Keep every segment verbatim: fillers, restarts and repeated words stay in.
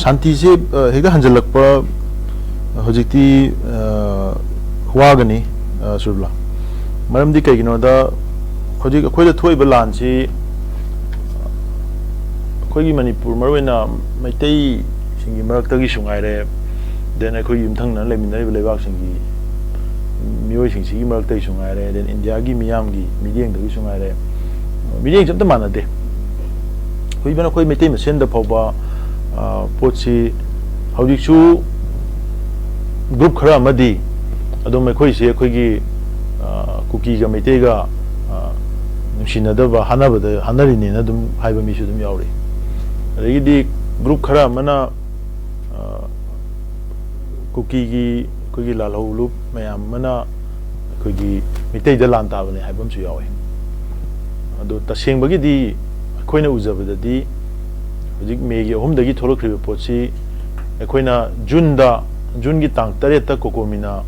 ꯁꯥꯟꯇꯤꯁꯦ ꯑ, ꯍꯦꯛꯇ ꯍꯟꯖꯤꯜꯂꯛꯄ ꯍꯧꯖꯤꯛꯇꯤ ꯑ, ꯋꯥꯒꯅꯤ, ꯑ, ꯁꯨꯔꯕꯂꯥ꯫ ꯃꯔꯝꯗꯤ ꯀꯩꯒꯤꯅꯣꯗ, ꯍꯧꯖꯤꯛ ꯑꯩꯈꯣꯏꯗ ꯊꯣꯛꯏꯕ ꯂꯥꯟꯁꯤ ꯑꯩꯈꯣꯏꯒꯤ ꯃꯅꯤꯄꯨꯔ, ꯃꯔꯨꯑꯣꯏꯅ ꯃꯩꯇꯩꯁꯤꯡꯒꯤ ꯃꯔꯛꯇꯒꯤꯁꯨ ꯉꯥꯏꯔꯦ, then ꯑꯩꯈꯣꯏꯒꯤ ꯌꯨꯝꯊꯪꯅꯅ ꯂꯩꯃꯤꯟꯅꯔꯤꯕ ꯂꯩꯕꯥꯛꯁꯤꯡꯒꯤ ꯃꯤꯑꯣꯏꯁꯤꯡꯁꯤꯒꯤ ꯃꯔꯛꯇꯒꯤꯁꯨ ꯉꯥꯏꯔꯦ, then ꯏꯟꯗꯤꯌꯥꯒꯤ ꯃꯤꯌꯥꯝꯒꯤ ꯃꯤꯠꯌꯦꯡꯗꯒꯤꯁꯨ ꯉꯥꯏꯔꯦ, ꯃꯤꯠꯌꯦꯡꯁꯦ ꯑꯝꯇ ꯃꯥꯟꯅꯗꯦ꯫ Even ꯑꯩꯈꯣꯏ ꯃꯩꯇꯩ ꯃꯁꯦꯟꯗ ꯐꯥꯎꯕ, ꯑ, ꯄꯣꯠꯁꯤ ꯍꯧꯖꯤꯛꯁꯨ group ꯈꯔ ꯑꯃꯗꯤ ꯑꯗꯨꯝ ꯑꯩꯈꯣꯏꯁꯦ ꯑꯩꯈꯣꯏꯒꯤ, ꯑ, ꯀꯨꯀꯤꯒ ꯃꯩꯇꯩꯒ, ꯑ, ꯅꯨꯡꯁꯤꯅꯗꯕ, ꯍꯥꯠꯅꯕꯗ ꯍꯥꯠꯅꯔꯤꯅꯦꯅ ꯑꯗꯨꯝ ꯍꯥꯏꯕ ꯃꯤꯁꯨ ꯑꯗꯨꯝ ꯌꯥꯎꯔꯤ꯫ ꯑꯗꯒꯤꯗꯤ group ꯈꯔ ꯑꯃꯅ, ꯑ, ꯀꯨꯀꯤꯒꯤ ꯑꯩꯈꯣꯏꯒꯤ ꯂꯥꯜꯍꯧꯂꯨꯞ ꯃꯌꯥꯝ ꯑꯃꯅ ꯑꯩꯈꯣꯏꯒꯤ ꯃꯩꯇꯩꯗ ꯂꯥꯟ ꯇꯥꯕꯅꯦ ꯍꯥꯏꯕ ꯑꯃꯁꯨ ꯌꯥꯎꯋꯤ꯫ ꯑꯗꯣ ꯇꯁꯦꯡꯕꯒꯤꯗꯤ ꯑꯩꯈꯣꯏꯅ ꯎꯖꯕꯗꯗꯤ ꯍꯧꯖꯤꯛ ꯃꯦꯒꯤ ꯑꯍꯨꯝꯗꯒꯤ ꯊꯣꯛꯂꯛꯈ꯭ꯔꯤꯕ ꯄꯣꯠꯁꯤ ꯑꯩꯈꯣꯏꯅ ꯖꯨꯟꯗ, ꯖꯨꯟꯒꯤ ꯇꯥꯡ ꯇꯔꯦꯠꯇ ꯀꯣꯀꯣꯃꯤꯅ,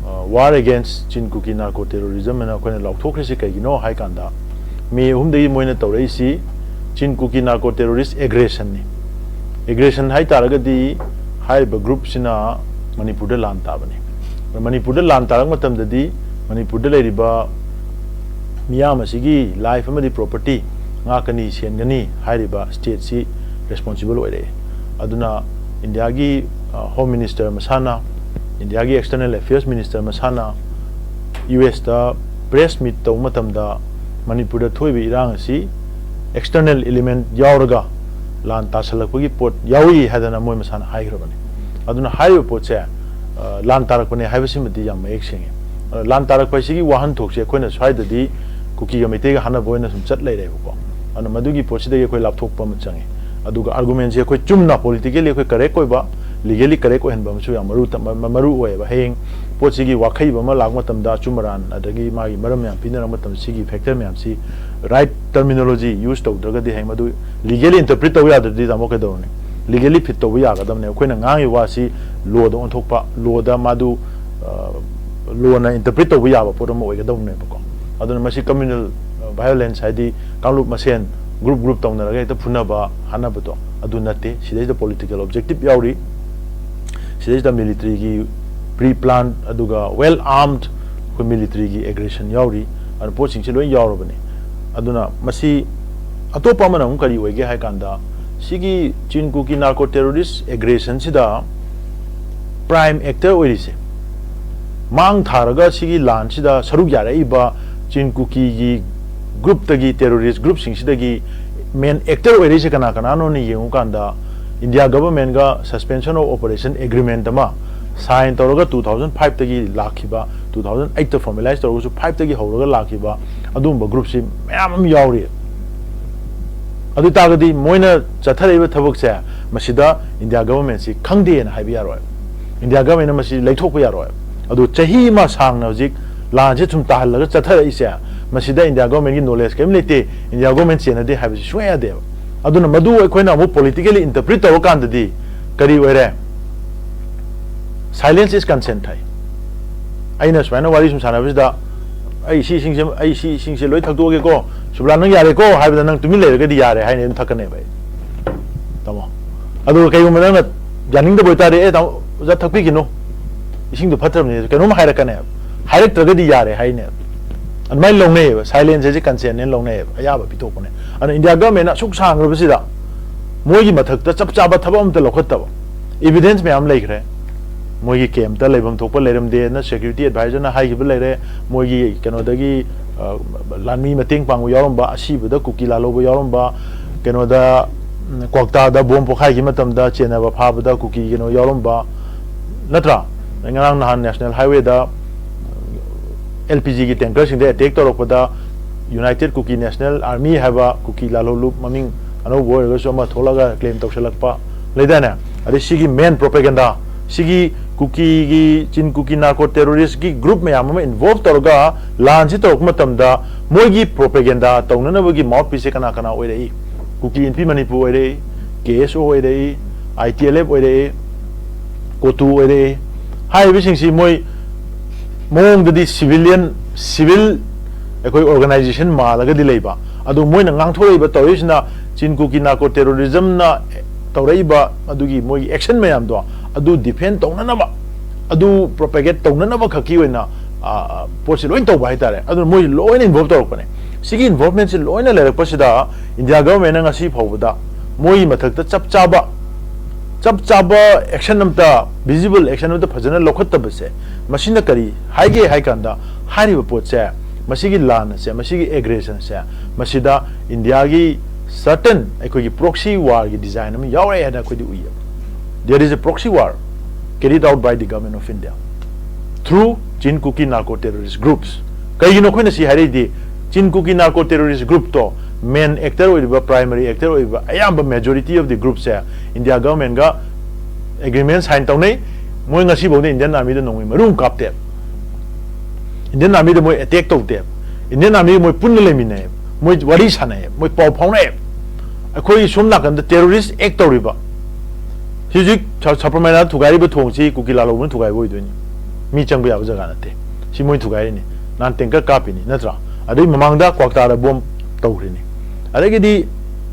ꯑ, War Against Chin Kuki Narco Terrorism ꯍꯥꯏꯅ ꯑꯩꯈꯣꯏꯅ ꯂꯥꯎꯊꯣꯛꯈ꯭ꯔꯤꯁꯤ ꯀꯩꯒꯤꯅꯣ ꯍꯥꯏ ꯀꯥꯟꯗ, ꯃꯦ ꯑꯍꯨꯝꯗꯒꯤ ꯃꯣꯏꯅ ꯇꯧꯔꯛꯏꯁꯤ ꯆꯤꯟ ꯀꯨꯀꯤ ꯅꯥꯔꯀꯣ ꯇꯦꯔꯣꯔꯤꯁ ꯑꯦꯒ꯭ꯔꯦꯁꯟꯅꯤ꯫ ꯑꯦꯒ꯭ꯔꯦꯁꯟ ꯍꯥꯏ ꯇꯥꯔꯒꯗꯤ ꯍꯥꯏꯔꯤꯕ group ꯁꯤꯅ ꯃꯅꯤꯄꯨꯔꯗ ꯂꯥꯟ ꯇꯥꯕꯅꯤ꯫ ꯃꯅꯤꯄꯨꯔꯗ ꯂꯥꯟ ꯇꯥꯔꯛꯄ ꯃꯇꯝꯗꯗꯤ ꯃꯅꯤꯄꯨꯔꯗ ꯂꯩꯔꯤꯕ ꯃꯤꯌꯥꯝ ꯑꯁꯤꯒꯤ life ꯑꯃꯗꯤ property ꯉꯥꯛꯀꯅꯤ, ꯁꯦꯟꯒꯅꯤ ꯍꯥꯏꯔꯤꯕ state ꯁꯤ responsible ꯑꯣꯏꯔꯛꯑꯦ꯫ ꯑꯗꯨꯅ ꯏꯟꯗꯤꯌꯥꯒꯤ, ꯑ, Home Minister ꯃꯁꯥꯅ, ꯏꯟꯗꯤꯌꯥꯒꯤ External Affairs Minister ꯃꯁꯥꯅ ꯌꯨ ꯑꯦꯁꯇ press meet ꯇꯧꯕ ꯃꯇꯝꯗ ꯃꯅꯤꯄꯨꯔꯗ ꯊꯣꯛꯏꯕ ꯏꯔꯥꯡ ꯑꯁꯤ external element ꯌꯥꯎꯔꯒ ꯂꯥꯟ ꯇꯥꯁꯜꯂꯛꯄꯒꯤ ꯄꯣꯠ ꯌꯥꯎꯔꯤ ꯍꯥꯏꯗꯅ ꯃꯣꯏ ꯃꯁꯥꯅ ꯍꯥꯏꯈ꯭ꯔꯕꯅꯤ꯫ ꯑꯗꯨꯅ ꯍꯥꯏꯔꯤꯕ ꯄꯣꯠꯁꯦ, ꯑ, ꯂꯥꯟ ꯇꯥꯔꯛꯄꯅꯦ ꯍꯥꯏꯕꯁꯤꯃꯗꯤ ꯌꯥꯝ ꯃꯌꯦꯛ ꯁꯦꯡꯉꯤ꯫ ꯑ, ꯂꯥꯟ ꯇꯥꯔꯛꯄ ꯍꯥꯏꯁꯤꯒꯤ ꯋꯥꯍꯟꯊꯣꯛꯁꯦ ꯑꯩꯈꯣꯏꯅ ꯁ꯭ꯋꯥꯏꯗꯗꯤ ꯀꯨꯀꯤꯒ ꯃꯩꯇꯩꯒ ꯍꯥꯠꯅꯕ ꯑꯣꯏꯅ ꯁꯨꯝ ꯆꯠ ꯂꯩꯔꯦꯕꯀꯣ꯫ ꯑꯗꯨꯅ ꯃꯗꯨꯒꯤ ꯄꯣꯠꯁꯤꯗꯒꯤ ꯑꯩꯈꯣꯏ ꯂꯥꯞꯊꯣꯛꯄ ꯑꯃ ꯆꯪꯉꯤ꯫ ꯑꯗꯨꯒ argument ꯁꯦ ꯑꯩꯈꯣꯏ ꯆꯨꯝꯅ politically ꯑꯩꯈꯣꯏ correct ꯑꯣꯏꯕ, legally correct ꯑꯣꯏꯍꯟꯕ ꯑꯃꯁꯨ ꯌꯥꯝ ꯃꯔꯨ ꯇ-, ꯃ-, ꯃ-, ꯃꯔꯨ ꯑꯣꯏꯌꯦꯕ꯫ ꯍꯌꯦꯡ ꯄꯣꯠꯁꯤꯒꯤ ꯋꯥꯈꯩꯕ ꯑꯃ ꯂꯥꯛꯄ ꯃꯇꯝꯗ, ꯑꯆꯨꯝ ꯑꯔꯥꯟ ꯑꯗꯒꯤ ꯃꯥꯒꯤ ꯃꯔꯝ ꯃꯌꯥꯝ ꯄꯤꯅꯔꯛꯄ ꯃꯇꯝꯗ, ꯁꯤꯒꯤ factor ꯃꯌꯥꯝꯁꯤ, right terminology use ꯇꯧꯗ꯭ꯔꯒꯗꯤ, ꯍꯌꯦꯡ ꯃꯗꯨ legally interpret ꯇꯧꯕ ꯌꯥꯗ꯭ꯔꯗꯤ, ꯇꯥꯃꯣ, ꯀꯩꯗꯧꯔꯨꯅꯤ? Legally fit ꯇꯧꯕ ꯌꯥꯒꯗꯕꯅꯦ꯫ ꯑꯩꯈꯣꯏꯅ ꯉꯥꯡꯉꯤꯕ ꯋꯥꯁꯤ law ꯗ ꯑꯣꯟꯊꯣꯛꯄ, law ꯗ ꯃꯥꯗꯨ, ꯑ, law ꯅ interpret ꯇꯧꯕ ꯌꯥꯕ ꯄꯣꯠ ꯑꯃ ꯑꯣꯏꯒꯗꯧꯕꯅꯦꯕꯀꯣ꯫ ꯑꯗꯨꯅ ꯃꯁꯤ communal, ꯑ, violence, ꯍꯥꯏꯗꯤ ꯀꯥꯡꯂꯨꯞ ꯃꯁꯦꯟ group group ꯇꯧꯅꯔꯒ ꯍꯦꯛꯇ ꯐꯨꯅꯕ ꯍꯥꯠꯅꯕꯗꯣ ꯑꯗꯨ ꯅꯠꯇꯦ꯫ ꯁꯤꯗꯩꯁꯤꯗ political objective ꯌꯥꯎꯔꯤ, ꯁꯤꯗꯩꯁꯤꯗ military ꯒꯤ pre plan ꯑꯗꯨꯒ well armed ꯑꯩꯈꯣꯏ military ꯒꯤ aggression ꯌꯥꯎꯔꯤ꯫ ꯑꯗꯨꯅ ꯄꯣꯠꯁꯤꯡꯁꯤ ꯂꯣꯏ ꯌꯥꯎꯔꯕꯅꯤ꯫ ꯑꯗꯨꯅ ꯃꯁꯤ ꯑꯇꯣꯞꯄ ꯑꯃꯅ ꯑꯃꯨꯛ ꯀꯔꯤ ꯑꯣꯏꯒꯦ ꯍꯥꯏ ꯀꯥꯟꯗ, ꯁꯤꯒꯤ ꯆꯤꯟ ꯀꯨꯀꯤ narco terrorist aggression ꯁꯤꯗ prime actor ꯑꯣꯏꯔꯤꯁꯦ, ꯃꯥꯡ ꯊꯥꯔꯒ ꯁꯤꯒꯤ ꯂꯥꯟꯁꯤꯗ ꯁꯔꯨꯛ ꯌꯥꯔꯛꯏꯕ ꯆꯤꯟ ꯀꯨꯀꯤꯒꯤ group ꯇꯒꯤ, terrorist group ꯁꯤꯡꯁꯤꯗꯒꯤ main actor ꯑꯣꯏꯔꯛꯏꯁꯦ ꯀꯅꯥ ꯀꯅꯥꯅꯣꯅ ꯌꯦꯡꯉꯨꯀꯥꯟꯗ, India government ꯒ suspension of operation agreement ꯑꯃ sign ꯇꯧꯔꯒ two thousand five ꯇꯒꯤ ꯂꯥꯛꯈꯤꯕ, two thousand eight ꯇ formalize ꯇꯧꯔꯒꯁꯨ five ꯇꯒꯤ ꯍꯧꯔꯒ ꯂꯥꯛꯈꯤꯕ ꯑꯗꯨꯒꯨꯝꯕ group ꯁꯤ ꯃꯌꯥꯝ ꯑꯃ ꯌꯥꯎꯔꯤ꯫ ꯑꯗꯨ ꯑꯣꯏ ꯇꯥꯔꯒꯗꯤ ꯃꯣꯏꯅ ꯆꯠꯊꯔꯛꯏꯕ ꯊꯕꯛꯁꯦ, ꯃꯁꯤꯗ India government ꯁꯤ ꯈꯪꯗꯦꯅ ꯍꯥꯏꯕ ꯌꯥꯔꯣꯏ꯫ India government ꯅ ꯃꯁꯤ ꯂꯩꯊꯣꯛꯄ ꯌꯥꯔꯣꯏ꯫ ꯑꯗꯨ ꯆꯍꯤ ꯑꯃ ꯁꯥꯡꯅ ꯍꯧꯖꯤꯛ ꯂꯥꯟꯁꯦ ꯁꯨꯝ ꯇꯥꯍꯜꯂꯒ ꯆꯠꯊꯔꯛꯏꯁꯦ, ꯃꯁꯤꯗ India government ꯒꯤ knowledge ꯀꯔꯤꯝ ꯂꯩꯇꯦ, India government ꯆꯦꯟꯅꯗꯦ ꯍꯥꯏꯕꯁꯤ ꯁꯨꯡꯌꯥ ꯌꯥꯗꯦꯕ꯫ ꯑꯗꯨꯅ ꯃꯗꯨ ꯑꯩꯈꯣꯏꯅ ꯑꯃꯨꯛ politically interpret ꯇꯧꯔꯀꯥꯟꯗꯗꯤ ꯀꯔꯤ ꯑꯣꯏꯔꯦ? Silence is consent ꯍꯥꯏ꯫ ꯑꯩꯅ ꯁꯨꯃꯥꯏꯅ ꯋꯥꯔꯤ ꯁꯨꯝ ꯁꯥꯟꯅꯕꯁꯤꯗ, "ꯑꯩ ꯁꯤꯁꯤꯡꯁꯦ, ꯑꯩ ꯁꯤꯁꯤꯡꯁꯦ ꯂꯣꯏ ꯊꯛꯇꯣꯛꯑꯒꯦꯀꯣ, ꯁꯨꯕ꯭ꯂꯥ, ꯅꯪ ꯌꯥꯔꯦꯀꯣ" ꯍꯥꯏꯕꯗ ꯅꯪ ꯇꯨꯃꯤꯟ ꯂꯩꯔꯒꯗꯤ ꯌꯥꯔꯦ ꯍꯥꯏꯅ ꯑꯗꯨꯝ ꯊꯛꯀꯅꯦꯕ ꯑꯩ꯫ ꯇꯥꯃꯣ, ꯑꯗꯨꯒ ꯀꯩꯒꯨꯝꯕ ꯅꯪꯅ ꯌꯥꯅꯤꯡꯗꯕ ꯑꯣꯏꯇꯥꯔꯗꯤ, "ꯑꯦ ꯇꯥꯃꯣ, ꯑꯣꯖꯥ, ꯊꯛꯄꯤꯈꯤꯅꯨ, ꯏꯁꯤꯡꯗꯣ ꯐꯠꯇ꯭ꯔꯕꯅꯤ" ꯀꯩꯅꯣꯝ ꯍꯥꯏꯔꯛꯀꯅꯦꯕ꯫ ꯍꯥꯏꯔꯛꯇ꯭ꯔꯒꯗꯤ ꯌꯥꯔꯦ ꯍꯥꯏꯅꯦꯕ꯫ ꯑꯗꯨꯃꯥꯏꯅ ꯂꯧꯅꯩꯌꯦꯕ, silence ꯍꯥꯏꯁꯦ consent ꯅꯦꯅ ꯂꯧꯅꯩꯌꯦꯕ, ꯑꯌꯥꯕ ꯄꯤꯊꯣꯛꯄꯅꯦ꯫ ꯑꯗꯨꯅ India government ꯅ ꯑꯁꯨꯛ ꯁꯥꯡꯈ꯭ꯔꯕꯁꯤꯗ ꯃꯣꯏꯒꯤ ꯃꯊꯛꯇ ꯆꯞ ꯆꯥꯕ ꯊꯕꯛ ꯑꯃꯇ ꯂꯧꯈꯠꯇꯕ, evidence ꯃꯌꯥꯝ ꯂꯩꯈ꯭ꯔꯦ꯫ ꯃꯣꯏꯒꯤ camp ꯇ ꯂꯩꯐꯝ ꯊꯣꯛꯄ ꯂꯩꯔꯝꯗꯦꯅ security advisor ꯅ ꯍꯥꯏꯈꯤꯕ ꯂꯩꯔꯦ, ꯃꯣꯏꯒꯤ ꯀꯩꯅꯣꯗꯒꯤ, ꯑ, ꯂꯥꯟꯃꯤ ꯃꯇꯦꯡ ꯄꯥꯡꯕ ꯌꯥꯎꯔꯝꯕ, ꯑꯁꯤꯕꯗ ꯀꯨꯀꯤ ꯂꯥꯜꯍꯧꯕ ꯌꯥꯎꯔꯝꯕ, ꯀꯩꯅꯣꯗ, ꯎꯝ, ꯀ꯭ꯋꯥꯛꯇꯥꯗ bomb ꯄꯣꯈꯥꯏꯈꯤꯕ ꯃꯇꯝꯗ ꯆꯦꯟꯅꯕ ꯐꯥꯕꯗ ꯀꯨꯀꯤ ꯀꯩꯅꯣ ꯌꯥꯎꯔꯝꯕ, ꯅꯠꯇ꯭ꯔꯥ? ꯉꯔꯥꯡ ꯅꯍꯥꯟ National Highway ꯗ L P G ꯒꯤ tanker ꯁꯤꯡꯗ attack ꯇꯧꯔꯛꯄꯗ United Kuki National Army ꯍꯥꯏꯕ ꯀꯨꯀꯤ ꯂꯥꯜꯍꯧꯂꯨꯞ ꯃꯃꯤꯡ ꯑꯅꯧꯕ ꯑꯣꯏꯔꯒꯁꯨ ꯑꯃ ꯊꯣꯛꯂꯒ claim ꯇꯧꯁꯜꯂꯛꯄ ꯂꯩꯗꯥꯏꯅꯦ? ꯑꯗꯩ ꯁꯤꯒꯤ main propaganda, ꯁꯤꯒꯤ ꯀꯨꯀꯤꯒꯤ, ꯆꯤꯟ ꯀꯨꯀꯤ narco terrorist ꯀꯤ group ꯃꯌꯥꯝ ꯑꯃ involve ꯇꯧꯔꯒ ꯂꯥꯟꯁꯤ ꯇꯧꯔꯛꯄ ꯃꯇꯝꯗ ꯃꯣꯏꯒꯤ propaganda ꯇꯧꯅꯅꯕꯒꯤ mouthpiece ꯁꯦ ꯀꯅꯥ ꯀꯅꯥ ꯑꯣꯏꯔꯛꯏ? ꯀꯨꯀꯤ ꯏꯟꯄꯤ ꯃꯅꯤꯄꯨꯔ ꯑꯣꯏꯔꯛꯏ, K S O ꯑꯣꯏꯔꯛꯏ, I T L F ꯑꯣꯏꯔꯛꯏ, ꯀꯣꯇꯨ ꯑꯣꯏꯔꯛꯏ꯫ ꯍꯥꯏꯔꯤꯕꯁꯤꯡꯁꯤ ꯃꯣꯏ ꯃꯑꯣꯡꯗꯗꯤ civilian, civil ꯑꯩꯈꯣꯏ organization ꯃꯥꯜꯂꯒꯗꯤ ꯂꯩꯕ, ꯑꯗꯨ ꯃꯣꯏꯅ ꯉꯥꯡꯊꯣꯔꯛꯏꯕ, ꯇꯧꯔꯛꯏꯁꯤꯅ ꯆꯤꯟ ꯀꯨꯀꯤ ꯅꯥꯔꯀꯣ ꯇꯦꯔꯣꯔꯤꯖꯝꯅ ꯇꯧꯔꯛꯏꯕ ꯑꯗꯨꯒꯤ ꯃꯣꯏꯒꯤ action ꯃꯌꯥꯝꯗꯣ, ꯑꯗꯨ defend ꯇꯧꯅꯅꯕ, ꯑꯗꯨ propagate ꯇꯧꯅꯅꯕ ꯈꯛꯀꯤ ꯑꯣꯏꯅ, ꯑ, ꯄꯣꯠꯁꯤ ꯂꯣꯏ ꯇꯧꯕ ꯍꯥꯏꯇꯥꯔꯦ꯫ ꯑꯗꯨꯅ ꯃꯣꯏ ꯂꯣꯏꯅ involve ꯇꯧꯔꯛꯄꯅꯦ꯫ ꯁꯤꯒꯤ involvementꯁꯤ ꯂꯣꯏꯅ ꯂꯩꯔꯛꯄꯁꯤꯗ India governmentꯅ ꯉꯁꯤ ꯐꯥꯎꯕꯗ ꯃꯣꯏꯒꯤ ꯃꯊꯛꯇ ꯆꯞ ꯆꯥꯕ, ꯆꯞ ꯆꯥꯕ action ꯑꯝꯇ, visible action ꯑꯝꯇ ꯐꯖꯅ ꯂꯧꯈꯠꯇꯕꯁꯦ, ꯃꯁꯤꯅ ꯀꯔꯤ ꯍꯥꯏꯒꯦ ꯍꯥꯏ ꯀꯥꯟꯗ, ꯍꯥꯏꯔꯤꯕ ꯄꯣꯠꯁꯦ, ꯃꯁꯤꯒꯤ ꯂꯥꯟ ꯑꯁꯦ, ꯃꯁꯤꯒꯤ aggressionꯁꯦ, ꯃꯁꯤꯗ Indiaꯒꯤ certain ꯑꯩꯈꯣꯏꯒꯤ proxy warꯒꯤ design ꯑꯃ ꯌꯥꯎꯔꯦ ꯍꯥꯏꯅ ꯑꯩꯈꯣꯏꯗꯤ ꯎꯏꯌꯦꯕ꯫ There is a proxy war carried out by the Government of India through Chin Kuki narco terrorist groups꯫ ꯀꯩꯒꯤꯅꯣ ꯑꯩꯈꯣꯏꯅ ꯁꯤ ꯍꯥꯏꯔꯛꯏꯗꯤ? Chin Kuki narco terrorist groupꯇꯣ main actor ꯑꯣꯏꯔꯤꯕ, primary actor ꯑꯣꯏꯔꯤꯕ, ꯑꯌꯥꯝꯕ majority of the groupꯁꯦ India governmentꯒ agreement sign ꯇꯧꯅꯩ꯫ ꯃꯣꯏ ꯉꯁꯤꯐꯥꯎꯗ Indian Armyꯗ ꯅꯣꯡꯃꯩ ꯃꯔꯨ ꯑꯃ ꯀꯥꯞꯇꯦ꯫ Indian Armyꯗ ꯃꯣꯏ attack ꯇꯧꯗꯦ꯫ Indian Armyꯒ ꯃꯣꯏ ꯄꯨꯟꯅ ꯂꯩꯃꯤꯟꯅꯩ꯫ ꯃꯣꯏ ꯋꯥꯔꯤ ꯁꯥꯟꯅꯩ꯫ ꯃꯣꯏ ꯄꯥꯎ ꯐꯥꯎꯅꯩ꯫ ꯑꯩꯈꯣꯏ ꯁꯣꯝ ꯅꯥꯀꯟꯗ terrorist act ꯇꯧꯔꯤꯕ, ꯍꯧꯖꯤꯛ ꯁ-, ꯁꯕꯔꯃꯇꯤꯅ ꯊꯨꯒꯥꯏꯔꯤꯕ ꯊꯣꯡꯁꯤ ꯀꯨꯀꯤ ꯂꯥꯜꯍꯧꯕꯅ ꯊꯨꯒꯥꯏꯕ ꯑꯣꯏꯗꯣꯏꯅꯤ꯫ ꯃꯤ ꯆꯪꯕ ꯌꯥꯕ ꯖꯒꯥ ꯅꯠꯇꯦ꯫ ꯁꯤ ꯃꯣꯏ ꯊꯨꯒꯥꯏꯔꯤꯅꯤ꯫ ꯅꯍꯥꯟ tanker ꯀꯥꯞꯄꯤꯅꯤ, ꯅꯠꯇ꯭ꯔꯥ? ꯑꯗꯩ ꯃꯃꯥꯡꯗ ꯀ꯭ꯋꯥꯛꯇꯥꯗ bomb ꯇꯧꯈ꯭ꯔꯤꯅꯤ꯫ ꯑꯗꯒꯤꯗꯤ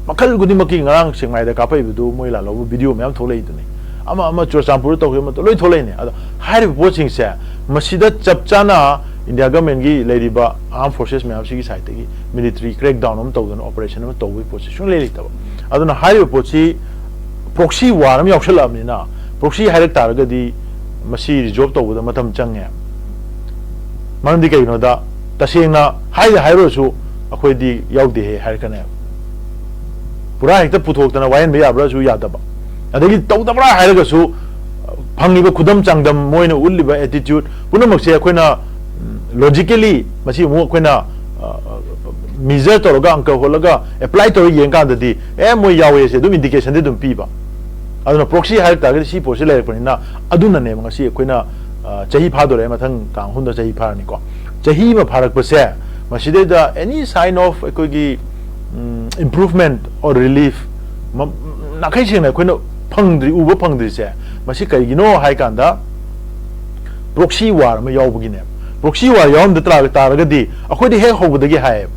ꯃꯈꯜ ꯈꯨꯗꯤꯡꯃꯛꯀꯤ, ꯉꯔꯥꯡ ꯁꯦꯛꯃꯥꯏꯗ ꯀꯥꯞꯄꯛꯏꯕꯗꯨ ꯃꯣꯏ ꯂꯥꯜꯍꯧꯕ video ꯃꯌꯥꯝ ꯊꯣꯛꯂꯛꯏꯗꯨꯅꯤ꯫ ꯑꯃ ꯑꯃ ꯆꯨꯔꯆꯥꯟꯄꯨꯔꯗ ꯇꯧꯈꯤꯕ ꯃꯇꯝ ꯂꯣꯏ ꯊꯣꯛꯂꯛꯏꯅꯦ꯫ ꯑꯗꯣ ꯍꯥꯏꯔꯤꯕ ꯄꯣꯠꯁꯤꯡꯁꯦ, ꯃꯁꯤꯗ ꯆꯞ ꯆꯥꯅ India governmentꯒꯤ ꯂꯩꯔꯤꯕ armed forces ꯃꯌꯥꯝꯁꯤꯒꯤ sideꯇꯒꯤ military crackdown ꯑꯃ ꯇꯧꯗꯅ operation ꯑꯃ ꯇꯧꯕꯒꯤ ꯄꯣꯠꯁꯤ ꯁꯨꯡꯂꯩ ꯂꯩꯇꯕ꯫ ꯑꯗꯨꯅ ꯍꯥꯏꯔꯤꯕ ꯄꯣꯠꯁꯤ proxy war ꯑꯃ ꯌꯥꯎꯁꯜꯂꯛꯑꯕꯅꯤꯅ, proxy ꯍꯥꯏꯔꯛ ꯇꯥꯔꯒꯗꯤ ꯃꯁꯤ resolve ꯇꯧꯕꯗ ꯃꯇꯝ ꯆꯪꯉꯦ꯫ ꯃꯔꯝꯗꯤ ꯀꯩꯒꯤꯅꯣꯗ, ꯇꯁꯦꯡꯅ ꯍꯥꯏꯗ ꯍꯥꯏꯔꯨꯔꯁꯨ ꯑꯩꯈꯣꯏꯗꯤ ꯌꯥꯎꯗꯦꯍꯦ ꯍꯥꯏꯔꯛꯀꯅꯦꯕ꯫ ꯄꯨꯔꯥ ꯍꯦꯛꯇ ꯄꯨꯊꯣꯛꯇꯅ ꯋꯥꯍꯟꯕ ꯌꯥꯕ꯭ꯔꯥꯁꯨ ꯌꯥꯗꯕ꯫ ꯑꯗꯒꯤ ꯇꯧꯗꯕ꯭ꯔꯥ ꯍꯥꯏꯔꯒꯁꯨ, ꯐꯪꯉꯤꯕ ꯈꯨꯗꯝ ꯆꯥꯡꯗꯝ, ꯃꯣꯏꯅ ꯎꯠꯂꯤꯕ attitude ꯄꯨꯝꯅꯃꯛꯁꯦ ꯑꯩꯈꯣꯏꯅ, ꯎꯝ, logically ꯃꯁꯤ ꯑꯃꯨꯛ ꯑꯩꯈꯣꯏꯅ, ꯑ, measure ꯇꯧꯔꯒ, ꯑꯪꯀ ꯍꯣꯠꯂꯒ, apply ꯇꯧꯔꯒ ꯌꯦꯡꯀꯥꯟꯗꯗꯤ, ꯑꯦ, ꯃꯣꯏ ꯌꯥꯎꯋꯦꯁꯦ ꯑꯗꯨꯝ indicationꯗꯤ ꯑꯗꯨꯝ ꯄꯤꯕ꯫ ꯑꯗꯨꯅ proxy ꯍꯥꯏꯔꯛ ꯇꯥꯔꯒꯗꯤ ꯁꯤ ꯄꯣꯠꯁꯤ ꯂꯩꯔꯛꯄꯅꯤꯅ, ꯑꯗꯨꯅꯅꯦꯕ ꯉꯁꯤ ꯑꯩꯈꯣꯏꯅ, ꯑ, ꯆꯍꯤ ꯐꯥꯗꯣꯔꯦ ꯃꯊꯪ ꯇꯥꯡ ꯑꯍꯨꯝꯗ ꯆꯍꯤ ꯐꯥꯔꯅꯤꯀꯣ꯫ ꯆꯍꯤ ꯑꯃ ꯐꯥꯔꯛꯄꯁꯦ, ꯃꯁꯤꯗꯩꯗ any sign of ꯑꯩꯈꯣꯏꯒꯤ, ꯎꯝ, improvement or relief, ꯃ-, ꯅꯥꯈꯩ ꯁꯦꯡꯅ ꯑꯩꯈꯣꯏꯅ ꯐꯪꯗ꯭ꯔꯤ, ꯎꯕ ꯐꯪꯗ꯭ꯔꯤꯁꯦ, ꯃꯁꯤ ꯀꯩꯒꯤꯅꯣ ꯍꯥꯏ ꯀꯥꯟꯗ, proxy war ꯑꯃ ꯌꯥꯎꯕꯒꯤꯅꯦꯕ꯫ Proxy war ꯌꯥꯎꯔꯝꯗ ꯇꯥꯔ-, ꯇꯥꯔꯒꯗꯤ, ꯑꯩꯈꯣꯏꯗꯤ ꯍꯦꯛ ꯍꯧꯕꯗꯒꯤ ꯍꯥꯏꯌꯦꯕ,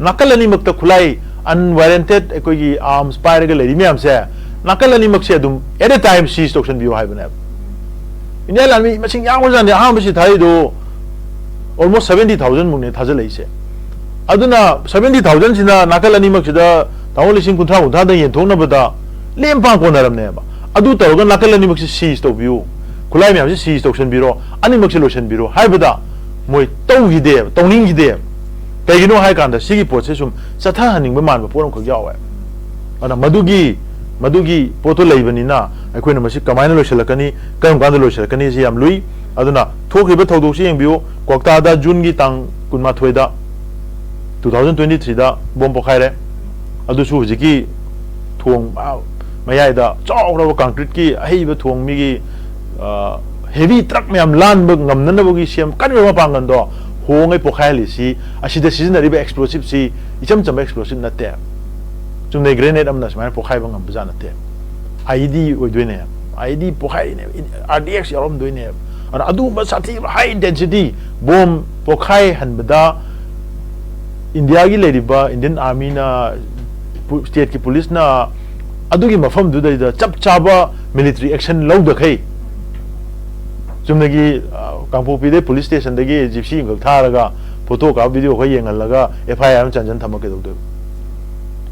ꯅꯥꯀꯜ ꯑꯅꯤꯃꯛꯇ ꯈꯨꯠꯂꯥꯏ, unwarranted ꯑꯩꯈꯣꯏꯒꯤ arms ꯄꯥꯏꯔꯒ ꯂꯩꯔꯤ ꯃꯌꯥꯝꯁꯦ, ꯅꯥꯀꯜ ꯑꯅꯤꯃꯛꯁꯦ ꯑꯗꯨꯝ at a time seize ꯇꯧꯁꯟꯕꯤꯌꯨ ꯍꯥꯏꯕꯅꯦꯕ꯫ ꯏꯟꯗꯤꯌꯥ ꯂꯥꯟꯃꯤ ꯃꯁꯤꯡ ꯌꯥꯝꯈ꯭ꯔꯖꯥꯠꯅꯤ꯫ ꯑꯍꯥꯟꯕꯁꯤ ꯊꯥꯔꯛꯏꯗꯣ almost seventy thousand ꯃꯨꯛꯅꯦ ꯊꯥꯖꯤꯜꯂꯛꯏꯁꯦ꯫ ꯑꯗꯨꯅ seventy thousand ꯁꯤꯅ ꯅꯥꯀꯜ ꯑꯅꯤꯃꯛꯁꯤꯗ ꯇꯥꯃꯣ ꯂꯤꯁꯤꯡ ꯀꯨꯟꯊ꯭ꯔꯥ ꯀꯨꯟꯊ꯭ꯔꯥꯗ ꯌꯦꯟꯊꯣꯛꯅꯕꯗ ꯂꯦꯝ ꯄꯥꯟ ꯀꯣꯟꯅꯔꯝꯅꯦꯕ꯫ ꯑꯗꯨ ꯇꯧꯔꯒ ꯅꯥꯀꯜ ꯑꯅꯤꯃꯛꯁꯤ seize ꯇꯧꯕꯤꯌꯨ, ꯈꯨꯠꯂꯥꯏ ꯃꯌꯥꯝꯁꯤ seize ꯇꯧꯁꯟꯕꯤꯔꯣ, ꯑꯅꯤꯃꯛꯁꯤ ꯂꯣꯏꯁꯟꯕꯤꯔꯣ ꯍꯥꯏꯕꯗ ꯃꯣꯏ ꯇꯧꯈꯤꯗꯦꯕ, ꯇꯧꯅꯤꯡꯈꯤꯗꯦꯕ꯫ ꯀꯩꯒꯤꯅꯣ ꯍꯥꯏ ꯀꯥꯟꯗ ꯁꯤꯒꯤ ꯄꯣꯠꯁꯦ ꯁꯨꯝ ꯆꯠꯊꯍꯟꯅꯤꯡꯕ ꯃꯥꯟꯕ ꯄꯣꯠ ꯑꯃꯈꯛ ꯌꯥꯎꯋꯦ꯫ ꯑꯗꯨꯅ ꯃꯗꯨꯒꯤ, ꯃꯗꯨꯒꯤ ꯄꯣꯠꯇꯣ ꯂꯩꯕꯅꯤꯅ ꯑꯩꯈꯣꯏꯅ ꯃꯁꯤ ꯀꯃꯥꯏꯅ ꯂꯣꯏꯁꯤꯜꯂꯛꯀꯅꯤ, ꯀꯔꯝ ꯀꯥꯟꯗ ꯂꯣꯏꯁꯤꯜꯂꯛꯀꯅꯤ ꯁꯤ ꯌꯥꯝ ꯂꯨꯏ꯫ ꯑꯗꯨꯅ ꯊꯣꯛꯈ꯭ꯔꯤꯕ ꯊꯧꯗꯣꯛꯁꯤ ꯌꯦꯡꯕꯤꯌꯨ꯫ ꯀ꯭ꯋꯥꯛꯇꯥꯗ ꯖꯨꯟꯒꯤ ꯇꯥꯡ ꯀꯨꯟꯃꯥꯊꯣꯏꯗ, two thousand twenty threeꯗ ꯕꯣꯝ ꯄꯣꯈꯥꯏꯔꯦ꯫ ꯑꯗꯨꯁꯨ ꯍꯧꯖꯤꯛꯀꯤ ꯊꯣꯡ, ꯑꯥ, ꯃꯌꯥꯏꯗ ꯆꯥꯎꯈ꯭ꯔꯕ concreteꯀꯤ ꯑꯍꯩꯕ ꯊꯣꯡ, ꯃꯤꯒꯤ, ꯑꯥ, heavy truck ꯃꯌꯥꯝ ꯂꯥꯟꯕ ꯉꯝꯅꯅꯕꯒꯤ ꯁꯦꯝ ꯀꯟꯈ꯭ꯔꯕ ꯃꯄꯥꯡꯒꯜꯗꯣ ꯍꯣꯡꯉꯩ ꯄꯣꯈꯥꯏꯍꯜꯂꯤꯁꯤ, ꯑꯁꯤꯗ ꯁꯤꯖꯤꯟꯅꯔꯤꯕ explosiveꯁꯤ ꯏꯆꯝ ꯆꯝꯕ explosive ꯅꯠꯇꯦ꯫ ꯆꯨꯝꯅꯩ grenade ꯑꯃꯅ ꯁꯨꯃꯥꯏꯅ ꯄꯣꯈꯥꯏꯕ ꯉꯝꯕꯖꯥꯠ ꯅꯠꯇꯦ꯫ IED ꯑꯣꯏꯗꯣꯏꯅꯦ꯫ IED ꯄꯣꯈꯥꯏꯔꯤꯅꯦꯕ꯫ RDX ꯌꯥꯎꯔꯝꯗꯣꯏꯅꯦꯕ꯫ ꯑꯗꯨꯅ ꯑꯗꯨꯒꯨꯝꯕ ꯁꯥꯊꯤꯕ high intensity ꯕꯣꯝ ꯄꯣꯈꯥꯏꯍꯟꯕꯗ ꯏꯟꯗꯤꯌꯥꯒꯤ ꯂꯩꯔꯤꯕ Indian Armyꯅ, ꯄꯨ-, stateꯀꯤ policeꯅ ꯑꯗꯨꯒꯤ ꯃꯐꯝꯗꯨꯗꯩꯗ ꯆꯞ ꯆꯥꯕ military action ꯂꯧꯗꯈꯩ, ꯆꯨꯝꯅꯒꯤ, ꯑ, ꯀꯥꯡꯄꯣꯛꯄꯤꯗꯩ police stationꯗꯒꯤ gypsy ꯑꯃꯈꯛ ꯊꯥꯔꯒ photo ꯀꯥꯞ, video ꯈꯔ ꯌꯦꯡꯍꯜꯂꯒ FIR ꯑꯃ ꯆꯟꯖꯟ ꯊꯝꯃ ꯀꯩꯗꯧꯗꯣꯏꯕ?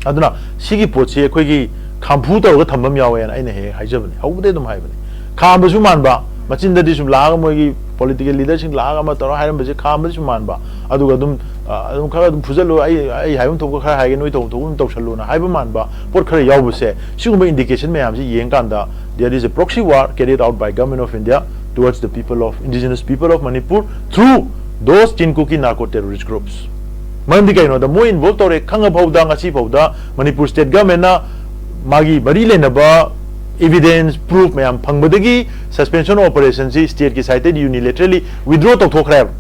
ꯑꯗꯨꯅ ꯁꯤꯒꯤ ꯄꯣꯠꯁꯤ ꯑꯩꯈꯣꯏꯒꯤ ꯈꯥꯝꯐꯨ ꯇꯧꯔꯒ ꯊꯝꯕ ꯑꯃ ꯌꯥꯎꯋꯦꯅ ꯑꯩꯅ ꯍꯦꯛ ꯍꯦꯛ ꯍꯥꯏꯖꯕꯅꯤ, ꯍꯧꯕꯗꯩ ꯑꯗꯨꯝ ꯍꯥꯏꯕꯅꯤ꯫ ꯈꯥꯝꯕꯁꯨ ꯃꯥꯟꯕ, ꯃꯆꯤꯟꯗꯗꯤ ꯁꯨꯝ ꯂꯥꯛꯑꯒ ꯃꯣꯏꯒꯤ political leaderꯁꯤꯡ ꯂꯥꯛꯑꯒ ꯑꯃ ꯇꯧꯔꯒ ꯍꯥꯏꯔꯝꯕꯁꯦ ꯈꯥꯝꯕꯗꯤ ꯁꯨꯝ ꯃꯥꯟꯕ, ꯑꯗꯨꯒ ꯑꯗꯨꯝ, ꯑ, ꯑꯗꯨꯝ ꯈꯔ ꯑꯗꯨꯝ ꯐꯨꯖꯜꯂꯨ, ꯑꯩ, ꯑꯩ ꯍꯥꯏꯐꯝ ꯊꯣꯛꯄ ꯈꯔ ꯍꯥꯏꯒꯦ, ꯅꯣꯏ ꯇꯧꯐꯝ ꯊꯣꯛꯄ ꯑꯗꯨꯝ ꯇꯧꯁꯜꯂꯨꯅ ꯍꯥꯏꯕ ꯃꯥꯟꯕ ꯄꯣꯠ ꯈꯔ ꯌꯥꯎꯕꯁꯦ, ꯁꯤꯒꯨꯝꯕ indication ꯃꯌꯥꯝꯁꯤ ꯌꯦꯡꯀꯥꯟꯗ, there is a proxy war carried out by Government of India towards the people of, indigenous people of Manipur through those Chin Kuki narco terrorist groups. ꯃꯔꯝꯗꯤ ꯀꯩꯅꯣꯗ ꯃꯣꯏ involve ꯇꯧꯔꯦ ꯈꯪꯉ ꯐꯥꯎꯗ, ꯉꯁꯤ ꯐꯥꯎꯗ ꯃꯅꯤꯄꯨꯔ state governmentꯅ ꯃꯥꯒꯤ ꯃꯔꯤ ꯂꯩꯅꯕ evidence, proof ꯃꯌꯥꯝ ꯐꯪꯕꯗꯒꯤ suspension of operationꯁꯤ stateꯀꯤ sideꯇꯒꯤ unilaterally withdraw ꯇꯧꯊꯣꯛꯈ꯭ꯔꯦꯕ꯫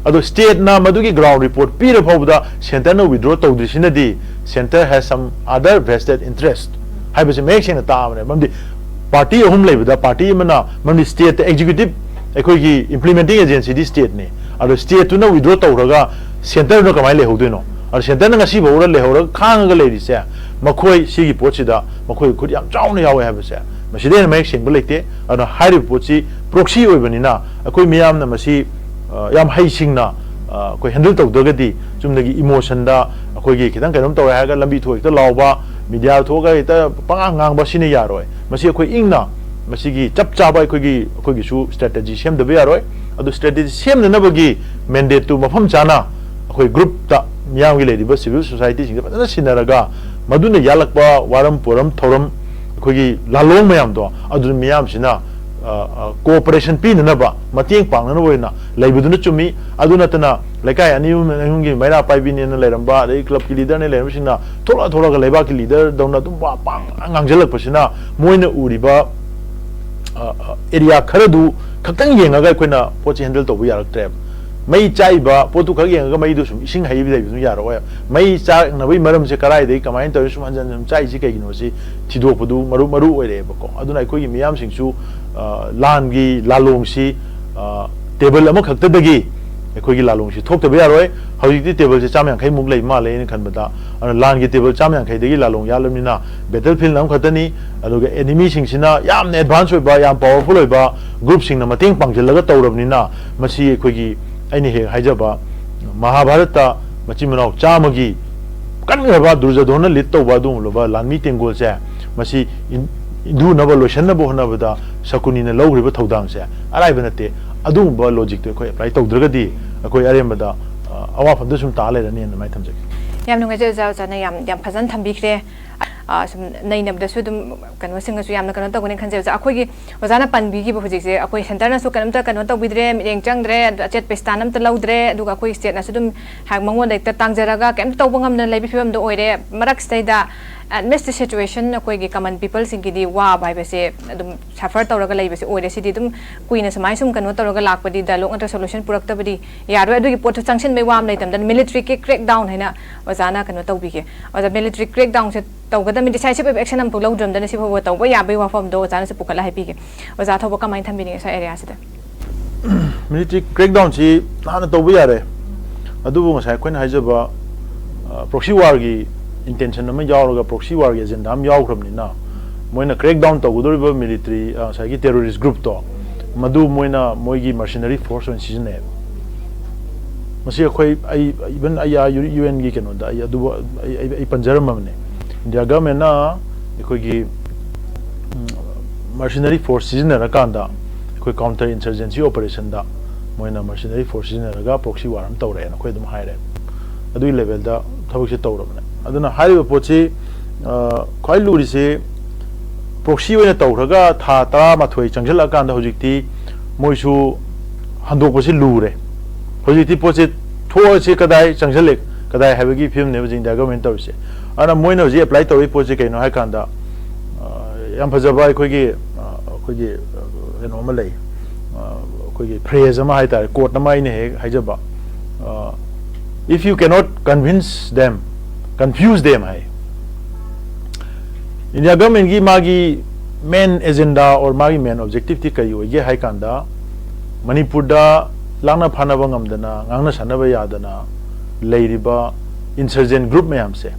ꯑꯗꯣ stateꯅ ꯃꯗꯨꯒꯤ ground report ꯄꯤꯔ ꯐꯥꯎꯕꯗ centreꯅ withdraw ꯇꯧꯗ꯭ꯔꯤꯁꯤꯅꯗꯤ center has some other vested interest ꯍꯥꯏꯕꯁꯤ ꯃꯌꯦꯛ ꯁꯦꯡꯅ ꯇꯥꯕꯅꯦ꯫ ꯃꯔꯝꯗꯤ party ꯑꯍꯨꯝ ꯂꯩꯕꯗ party ꯑꯃꯅ, ꯃꯔꯝꯗꯤ stateꯇ executive, ꯑꯩꯈꯣꯏꯒꯤ implementing agencyꯗꯤ stateꯅꯤ꯫ ꯑꯗꯣ stateꯇꯨꯅ withdraw ꯇꯧꯔꯒ centreꯗꯨꯅ ꯀꯃꯥꯏꯅ ꯂꯩꯍꯧꯗꯣꯏꯅꯣ? ꯑꯗꯣ ꯁꯦꯟꯇꯔꯅ ꯉꯁꯤ ꯐꯥꯎꯕꯗ ꯂꯩꯍꯧꯔꯒ ꯈꯥꯡꯉꯒ ꯂꯩꯔꯤꯁꯦ, ꯃꯈꯣꯏ ꯁꯤꯒꯤ ꯄꯣꯠꯁꯤꯗ ꯃꯈꯣꯏꯒꯤ ꯈꯨꯠ ꯌꯥꯝ ꯆꯥꯎꯅ ꯌꯥꯎꯋꯦ ꯍꯥꯏꯕꯁꯦ ꯃꯁꯤꯗꯩ ꯍꯦꯟꯅ ꯃꯌꯦꯛ ꯁꯦꯡꯕ ꯂꯩꯇꯦ꯫ ꯑꯗꯨꯅ ꯍꯥꯏꯔꯤꯕ ꯄꯣꯠꯁꯤ ꯄ꯭ꯔꯣꯛꯁꯤ ꯑꯣꯏꯕꯅꯤꯅ ꯑꯩꯈꯣꯏ ꯃꯤꯌꯥꯝꯅ ꯃꯁꯤ, ꯑ, ꯌꯥꯝ ꯍꯩꯁꯤꯡꯅ, ꯑ, ꯑꯩꯈꯣꯏ ꯍꯦꯟꯗꯜ ꯇꯧꯗ꯭ꯔꯒꯗꯤ, ꯆꯨꯝꯅꯒꯤ ꯏꯃꯣꯁꯟꯗ ꯑꯩꯈꯣꯏꯒꯤ ꯈꯤꯇꯪ ꯀꯩꯅꯣꯝ ꯇꯧꯔꯦ ꯍꯥꯏꯔꯒ ꯂꯝꯕꯤ ꯊꯣꯛ ꯍꯦꯛꯇ ꯂꯥꯎꯕ, ꯃꯤꯗꯤꯌꯥ ꯊꯣꯛꯑꯒ ꯍꯦꯛꯇ ꯄꯉꯥꯡ ꯉꯥꯡꯕ ꯁꯤꯅ ꯌꯥꯔꯣꯏ꯫ ꯃꯁꯤ ꯑꯩꯈꯣꯏ ꯏꯪꯅ ꯃꯁꯤꯒꯤ ꯆꯞ ꯆꯥꯕ ꯑꯩꯈꯣꯏꯒꯤ, ꯑꯩꯈꯣꯏꯒꯤꯁꯨ ꯁ꯭ꯇ꯭ꯔꯦꯇꯦꯖꯤ ꯁꯦꯝꯗꯕ ꯌꯥꯔꯣꯏ꯫ ꯑꯗꯨ ꯁ꯭ꯇ꯭ꯔꯦꯇꯦꯖꯤ ꯁꯦꯝꯅꯅꯕꯒꯤ ꯃꯦꯟꯗꯦꯠꯇꯨ ꯃꯐꯝ ꯆꯥꯅ ꯑꯩꯈꯣꯏ ꯒ꯭ꯔꯨꯞꯇ, ꯃꯤꯌꯥꯝꯒꯤ ꯂꯩꯔꯤꯕ ꯁꯤꯚꯤꯜ ꯁꯣꯁꯥꯏꯇꯤꯁꯤꯡꯗ ꯐꯖꯅ ꯁꯤꯟꯅꯔꯒ ꯃꯗꯨꯅ ꯌꯥꯜꯂꯛꯄ ꯋꯥꯔꯝ ꯄꯣꯔꯝ ꯊꯧꯔꯝ, ꯑꯩꯈꯣꯏꯒꯤ ꯂꯥꯂꯣꯡ ꯃꯌꯥꯝꯗꯣ ꯑꯗꯨ ꯃꯤꯌꯥꯝꯁꯤꯅ, ꯑ, ꯑ, ꯀꯣꯑꯣꯄꯔꯦꯁꯟ ꯄꯤꯅꯅꯕ, ꯃꯇꯦꯡ ꯄꯥꯡꯅꯅꯕ ꯑꯣꯏꯅ ꯂꯩꯕꯗꯨꯅ ꯆꯨꯝꯃꯤ꯫ ꯑꯗꯨ ꯅꯠꯇꯅ ꯂꯩꯀꯥꯏ ꯑꯅꯤ ꯑꯍꯨꯝ, ꯑꯅꯤ ꯑꯍꯨꯝꯒꯤ ꯃꯩꯔꯥ ꯄꯥꯏꯕꯤꯅꯦꯅ ꯂꯩꯔꯝꯕ, ꯑꯗꯩ ꯀ꯭ꯂꯕꯀꯤ ꯂꯤꯗꯔꯅꯦ ꯂꯩꯔꯝꯕꯁꯤꯡꯅ ꯊꯣꯛꯂꯛ ꯊꯣꯛꯂꯛꯑꯒ ꯂꯩꯕꯥꯛꯀꯤ ꯂꯤꯗꯔꯗꯧꯅ ꯑꯗꯨꯝ ꯋꯥ ꯄꯥꯡ ꯉꯥꯡꯁꯤꯜꯂꯛꯄꯁꯤꯅ ꯃꯣꯏꯅ ꯎꯔꯤꯕ, ꯑ, ꯑ, ꯑꯦꯔꯤꯌꯥ ꯈꯔꯗꯨ ꯈꯛꯇꯪ ꯌꯦꯡꯉꯒ ꯑꯩꯈꯣꯏꯅ ꯄꯣꯠꯁꯦ ꯍꯦꯟꯗꯜ ꯇꯧꯕ ꯌꯥꯔꯛꯇ꯭ꯔꯦꯕ꯫ ꯃꯩ ꯆꯥꯛꯏꯕ ꯄꯣꯠꯇꯨ ꯈꯛ ꯌꯦꯡꯉꯒ ꯃꯩꯗꯨ ꯁꯨꯝ ꯏꯁꯤꯡ ꯍꯩꯕ ꯂꯩꯕ ꯑꯗꯨꯝ ꯌꯥꯔꯛꯑꯣꯏ꯫ ꯃꯩ ꯆꯥꯛꯅꯕꯒꯤ ꯃꯔꯝꯁꯦ ꯀꯗꯥꯏꯗꯒꯤ ꯀꯃꯥꯏꯅ ꯇꯧꯔꯤ, ꯁꯨꯝ ꯍꯟꯖꯟ ꯍꯟꯖꯟ ꯆꯥꯛꯏꯁꯤ ꯀꯩꯒꯤꯅꯣ ꯁꯤ ꯊꯤꯗꯣꯛꯄꯗꯨ ꯃꯔꯨ, ꯃꯔꯨ ꯑꯣꯏꯔꯛꯑꯦꯕꯀꯣ꯫ ꯑꯗꯨꯅ ꯑꯩꯈꯣꯏꯒꯤ ꯃꯤꯌꯥꯝꯁꯤꯡꯁꯨ, ꯑ, ꯂꯥꯟꯒꯤ ꯂꯥꯂꯣꯡꯁꯤ, ꯑ, ꯇꯦꯕꯜ ꯑꯃꯈꯛꯇꯗꯒꯤ ꯑꯩꯈꯣꯏꯒꯤ ꯂꯥꯂꯣꯡꯁꯤ ꯊꯣꯛꯇꯕ ꯌꯥꯔꯣꯏ꯫ ꯍꯧꯖꯤꯛꯇꯤ ꯇꯦꯕꯜꯁꯦ ꯆꯥꯝ ꯌꯥꯡꯈꯩꯃꯨꯛ ꯂꯩ ꯃꯥꯜꯂꯦ ꯑꯩꯅ ꯈꯟꯕꯗ꯫ ꯑꯗꯨꯅ ꯂꯥꯟꯒꯤ ꯇꯦꯕꯜ ꯆꯥꯝ ꯌꯥꯡꯈꯩꯗꯒꯤ ꯂꯥꯂꯣꯡ ꯌꯥꯜꯂꯕꯅꯤꯅ ꯕꯦꯇꯜ ꯐꯤꯜ ꯑꯃꯈꯛꯇꯅꯤ꯫ ꯑꯗꯨꯒ ꯑꯦꯅꯤꯃꯤꯁꯤꯡꯁꯤꯅ ꯌꯥꯝꯅ ꯑꯦꯗꯚꯥꯟꯁ ꯑꯣꯏꯕ, ꯌꯥꯝ ꯄꯥꯋꯔꯐꯨꯜ ꯑꯣꯏꯕ ꯒ꯭ꯔꯨꯞꯁꯤꯡꯅ ꯃꯇꯦꯡ ꯄꯥꯡꯁꯤꯜꯂꯒ ꯇꯧꯔꯕꯅꯤꯅ ꯃꯁꯤ ꯑꯩꯈꯣꯏꯒꯤ, ꯑꯩꯅ ꯍꯦꯛ ꯍꯥꯏꯖꯕ, ꯃꯍꯥꯚꯥꯔꯠꯇ ꯃꯆꯤꯟ ꯃꯅꯥꯎ ꯆꯥꯝꯃꯒꯤ ꯀꯟꯈ꯭ꯔꯕ ꯗꯨꯔꯖꯣꯙꯣꯟꯅ ꯂꯤꯠ ꯇꯧꯕ ꯑꯗꯨꯒꯨꯝꯂꯕ ꯂꯥꯟꯃꯤ ꯇꯦꯡꯒꯣꯜꯁꯦ, ꯃꯁꯤ ꯏꯟ-, ꯏꯟꯗꯨꯅꯕ ꯂꯣꯏꯁꯤꯟꯅꯕ ꯍꯣꯠꯅꯕꯗ ꯁꯀꯨꯅꯤꯅ ꯂꯧꯈ꯭ꯔꯤꯕ ꯊꯧꯗꯥꯡꯁꯦ ꯑꯔꯥꯏꯕ ꯅꯠꯇꯦ꯫ ꯑꯗꯨꯒꯨꯝꯕ ꯂꯣꯖꯤꯛꯇꯣ ꯑꯩꯈꯣꯏ ꯑꯦꯄ꯭ꯂꯥꯏ ꯇꯧꯗ꯭ꯔꯒꯗꯤ ꯑꯩꯈꯣꯏ ꯑꯔꯦꯝꯕꯗ, ꯑ, ꯑꯋꯥꯐꯝꯗ ꯁꯨꯝ ꯇꯥ ꯂꯩꯔꯅꯤ ꯑꯗꯨꯃꯥꯏꯅ ꯊꯝꯖꯒꯦ꯫ ꯌꯥꯝ ꯅꯨꯡꯉꯥꯏꯖꯩ ꯑꯣꯖꯥ, ꯑꯣꯖꯥꯅ ꯌꯥꯝ, ꯌꯥꯝ ꯐꯖꯅ ꯊꯝꯕꯤꯈ꯭ꯔꯦ꯫ ꯑ, ꯁꯨꯝ ꯅꯩꯅꯕꯗꯁꯨ ꯑꯗꯨꯝ ꯀꯩꯅꯣꯁꯤꯡꯅꯁꯨ ꯌꯥꯝꯅ ꯀꯩꯅꯣ ꯇꯧꯒꯅꯤ ꯈꯟꯖꯩ ꯑꯣꯖꯥ꯫ ꯑꯩꯈꯣꯏꯒꯤ ꯑꯣꯖꯥꯅ ꯄꯟꯕꯤꯈꯤꯕ ꯍꯧꯖꯤꯛꯁꯦ, ꯑꯩꯈꯣꯏ ꯁꯦꯟꯇꯔꯅꯁꯨ ꯀꯩꯅꯣꯝꯇ ꯀꯩꯅꯣ ꯇꯧꯕꯤꯗ꯭ꯔꯦ, ꯃꯤꯠꯌꯦꯡ ꯆꯪꯗ꯭ꯔꯦ, ꯑꯗꯨ ꯑꯆꯦꯠꯄ ꯁ꯭ꯇꯦꯟ ꯑꯝꯇ ꯂꯧꯗ꯭ꯔꯦ, ꯑꯗꯨꯒ ꯑꯩꯈꯣꯏ ꯁ꯭ꯇꯦꯠꯅꯁꯨ ꯑꯗꯨꯝ ꯍꯥꯏ-, ꯃꯉꯣꯟꯗ ꯍꯦꯛꯇ ꯇꯥꯡꯖꯔꯒ ꯀꯩꯝꯇ ꯇꯧꯕ ꯉꯝꯗꯅ ꯂꯩꯕ ꯐꯤꯕꯝꯗꯣ ꯑꯣꯏꯔꯦ꯫ ꯃꯔꯛꯁꯤꯗꯩꯗ ꯑꯦꯠꯃꯤꯠꯁ ꯗ ꯁꯤꯆꯨꯋꯦꯁꯟ ꯑꯩꯈꯣꯏꯒꯤ ꯀꯃꯟ ꯄꯤꯄꯜꯁꯤꯡꯒꯤꯗꯤ ꯋꯥꯕ ꯍꯥꯏꯕꯁꯦ ꯑꯗꯨꯝ ꯁꯐꯔ ꯇꯧꯔꯒ ꯂꯩꯕꯁꯦ ꯑꯣꯏꯔꯦ꯫ ꯁꯤꯗꯤ ꯑꯗꯨꯝ ꯀꯨꯏꯅ ꯁꯨꯃꯥꯏꯅ ꯁꯨꯝ ꯀꯩꯅꯣ ꯇꯧꯔꯒ ꯂꯥꯛꯄꯗꯤ, ꯗꯥꯏꯂꯣꯒ ꯅꯠꯇ꯭ꯔꯒ ꯁꯣꯂꯨꯁꯟ ꯄꯨꯔꯛꯇꯕꯗꯤ ꯌꯥꯔꯣꯏ꯫ ꯑꯗꯨꯒꯤ ꯄꯣꯠꯇꯨ ꯆꯪꯁꯤꯟꯕꯩ ꯋꯥ ꯑꯃ ꯂꯩꯇꯕꯗ, ꯃꯤꯂꯤꯇꯔꯤ ꯀ꯭ꯔꯦꯛ ꯗꯥꯎꯟ ꯍꯥꯏꯅ ꯑꯣꯖꯥꯅ ꯀꯩꯅꯣ ꯇꯧꯕꯤꯒꯦ꯫ ꯑꯣꯖꯥ, ꯃꯤꯂꯤꯇꯔꯤ ꯀ꯭ꯔꯦꯛ ꯗꯥꯎꯟꯁꯦ ꯇꯧꯒꯗꯕꯅꯤ, ꯗꯤꯁꯥꯏꯁꯤꯞ ꯑꯣꯏꯕ ꯑꯦꯛꯁꯟ ꯑꯃꯐꯥꯎ ꯂꯧꯗ꯭ꯔꯕꯗꯅ ꯁꯤꯐꯥꯎꯕ ꯇꯧꯕ ꯌꯥꯕꯒꯤ ꯋꯥꯐꯝꯗꯣ ꯑꯣꯖꯥꯅꯁꯨ ꯄꯨꯈꯠꯂ ꯍꯥꯏꯕꯤꯒꯦ꯫ ꯑꯣꯖꯥ ꯊꯧꯕ ꯀꯃꯥꯏꯅ ꯊꯝꯕꯤꯅꯤꯡꯉꯤ ꯁ꯭ꯋꯥꯏ ꯑꯦꯔꯤꯌꯥꯁꯤꯗ? ꯃꯤꯂꯤꯇꯔꯤ ꯀ꯭ꯔꯦꯛ ꯗꯥꯎꯟꯁꯤ ꯅꯍꯥꯟꯅ ꯇꯧꯕ ꯌꯥꯔꯦ꯫ ꯑꯗꯨꯕꯨ ꯉꯁꯥꯏ ꯑꯩꯈꯣꯏꯅ ꯍꯥꯏꯖꯕ ꯄ꯭ꯔꯣꯛꯁꯤ ꯋꯥꯔꯒꯤ ꯏꯟꯇꯦꯟꯁꯟ ꯑꯃ ꯌꯥꯎꯔꯒ, ꯄ꯭ꯔꯣꯛꯁꯤ ꯋꯥꯔꯒꯤ ꯑꯦꯖꯦꯟꯗꯥ ꯑꯃ ꯌꯥꯎꯈ꯭ꯔꯕꯅꯤꯅ, ꯃꯣꯏꯅ ꯀ꯭ꯔꯦꯛ ꯗꯥꯎꯟ ꯇꯧꯒꯗꯧꯔꯤꯕ ꯃꯤꯂꯤꯇꯔꯤ, ꯉꯁꯥꯏꯒꯤ ꯇꯦꯔꯣꯔꯤꯁ ꯒ꯭ꯔꯨꯞꯇꯣ, ꯃꯗꯨ ꯃꯣꯏꯅ ꯃꯣꯏꯒꯤ ꯃꯔꯁꯤꯅꯔꯤ ꯐꯣꯔꯁ ꯑꯣꯏꯅ ꯁꯤꯖꯤꯟꯅꯩꯌꯦꯕ꯫ ꯃꯁꯤ ꯑꯩꯈꯣꯏ, ꯑꯩ, ꯏꯚꯟ ꯑꯩ ꯑꯥ ꯌꯨ ꯑꯦꯟꯒꯤ ꯀꯩꯅꯣꯗ ꯑꯩ ꯑꯗꯨ ꯑꯩ, ꯑꯩ, ꯑꯩ ꯄꯟꯖꯔꯝꯃꯕꯅꯦ꯫ ꯏꯟꯗꯤꯌꯥ ꯒꯚꯔꯟꯃꯦꯟꯠꯅ ꯑꯩꯈꯣꯏꯒꯤ ꯃꯔꯁꯤꯅꯔꯤ ꯐꯣꯔꯁ ꯁꯤꯖꯤꯟꯅꯔꯀꯥꯟꯗ, ꯑꯩꯈꯣꯏ ꯀꯥꯎꯟꯇꯔ ꯏꯟꯁꯔꯖꯦꯟꯁꯤ ꯑꯣꯄꯔꯦꯁꯟꯗ ꯃꯣꯏꯅ ꯃꯔꯁꯤꯅꯔꯤ ꯐꯣꯔꯁ ꯁꯤꯖꯤꯟꯅꯔꯒ ꯄ꯭ꯔꯣꯛꯁꯤ ꯋꯥꯔ ꯑꯃ ꯇꯧꯔꯛꯑꯦꯅ ꯑꯩꯈꯣꯏ ꯑꯗꯨꯝ ꯍꯥꯏꯔꯦ꯫ ꯑꯗꯨꯒꯤ ꯂꯦꯚꯦꯜꯗ ꯊꯕꯛꯁꯦ ꯇꯧꯔꯕꯅꯦ꯫ ꯑꯗꯨꯅ ꯍꯥꯏꯔꯤꯕ ꯄꯣꯠꯁꯤ, ꯑ, ꯈ꯭ꯋꯥꯏ ꯂꯨꯔꯤꯁꯤ, ꯄ꯭ꯔꯣꯛꯁꯤ ꯑꯣꯏꯅ ꯇꯧꯈ꯭ꯔꯒ ꯊꯥ ꯇꯔꯥꯃꯥꯊꯣꯏ ꯆꯪꯁꯤꯜꯂꯛꯑꯀꯥꯟꯗ ꯍꯧꯖꯤꯛꯇꯤ ꯃꯣꯏꯁꯨ ꯍꯟꯗꯣꯛꯄꯁꯤ ꯂꯨꯔꯦ꯫ ꯍꯧꯖꯤꯛꯇꯤ ꯄꯣꯠꯁꯦ ꯊꯣꯛꯑꯁꯤ ꯀꯗꯥꯏ ꯆꯪꯁꯤꯜꯂꯦ, ꯀꯗꯥꯏ ꯍꯥꯏꯕꯒꯤ ꯐꯤꯕꯝꯅꯦꯕ ꯍꯧꯖꯤꯛ ꯏꯟꯗꯤꯌꯥ ꯒꯚꯔꯟꯃꯦꯟꯠ ꯇꯧꯔꯤꯁꯦ꯫ ꯑꯗꯨꯅ ꯃꯣꯏꯅ ꯍꯧꯖꯤꯛ ꯑꯦꯄ꯭ꯂꯥꯏ ꯇꯧꯔꯤ ꯄꯣꯠꯁꯦ ꯀꯩꯅꯣ ꯍꯥꯏ ꯀꯥꯟꯗ, ꯑ, ꯌꯥꯝ ꯐꯖꯕ ꯑꯩꯈꯣꯏꯒꯤ, ꯑ, ꯑꯩꯈꯣꯏꯒꯤ, ꯑ, ꯀꯩꯅꯣ ꯑꯃ ꯂꯩ, ꯑ, ꯑꯩꯈꯣꯏꯒꯤ ꯐ꯭ꯔꯦꯖ ꯑꯃ ꯍꯥꯏ ꯇꯥꯔꯦ, ꯀꯣꯠ ꯑꯃ ꯑꯩꯅ ꯍꯦꯛ ꯍꯥꯏꯖꯕ, ꯑ, "If you cannot convince them, confuse them" high. India ꯒꯚꯔꯟꯃꯦꯟꯠꯀꯤ ꯃꯥꯒꯤ ꯃꯦꯟ ꯑꯦꯖꯦꯟꯗꯥ ꯑꯣꯔ ꯃꯥꯒꯤ ꯃꯦꯟ ꯑꯣꯕꯖꯦꯛꯇꯤꯚꯇꯤ ꯀꯔꯤ ꯑꯣꯏꯒꯦ ꯍꯥꯏ ꯀꯥꯟꯗ, ꯃꯅꯤꯄꯨꯔꯗ ꯂꯥꯛꯅ ꯐꯥꯅꯕ ꯉꯝꯗꯅ, ꯉꯥꯡꯅ ꯁꯥꯟꯅꯕ ꯌꯥꯗꯅ ꯂꯩꯔꯤꯕ ꯏꯟꯁꯔꯖꯦꯟ ꯒ꯭ꯔꯨꯞ ꯃꯌꯥꯝꯁꯦ,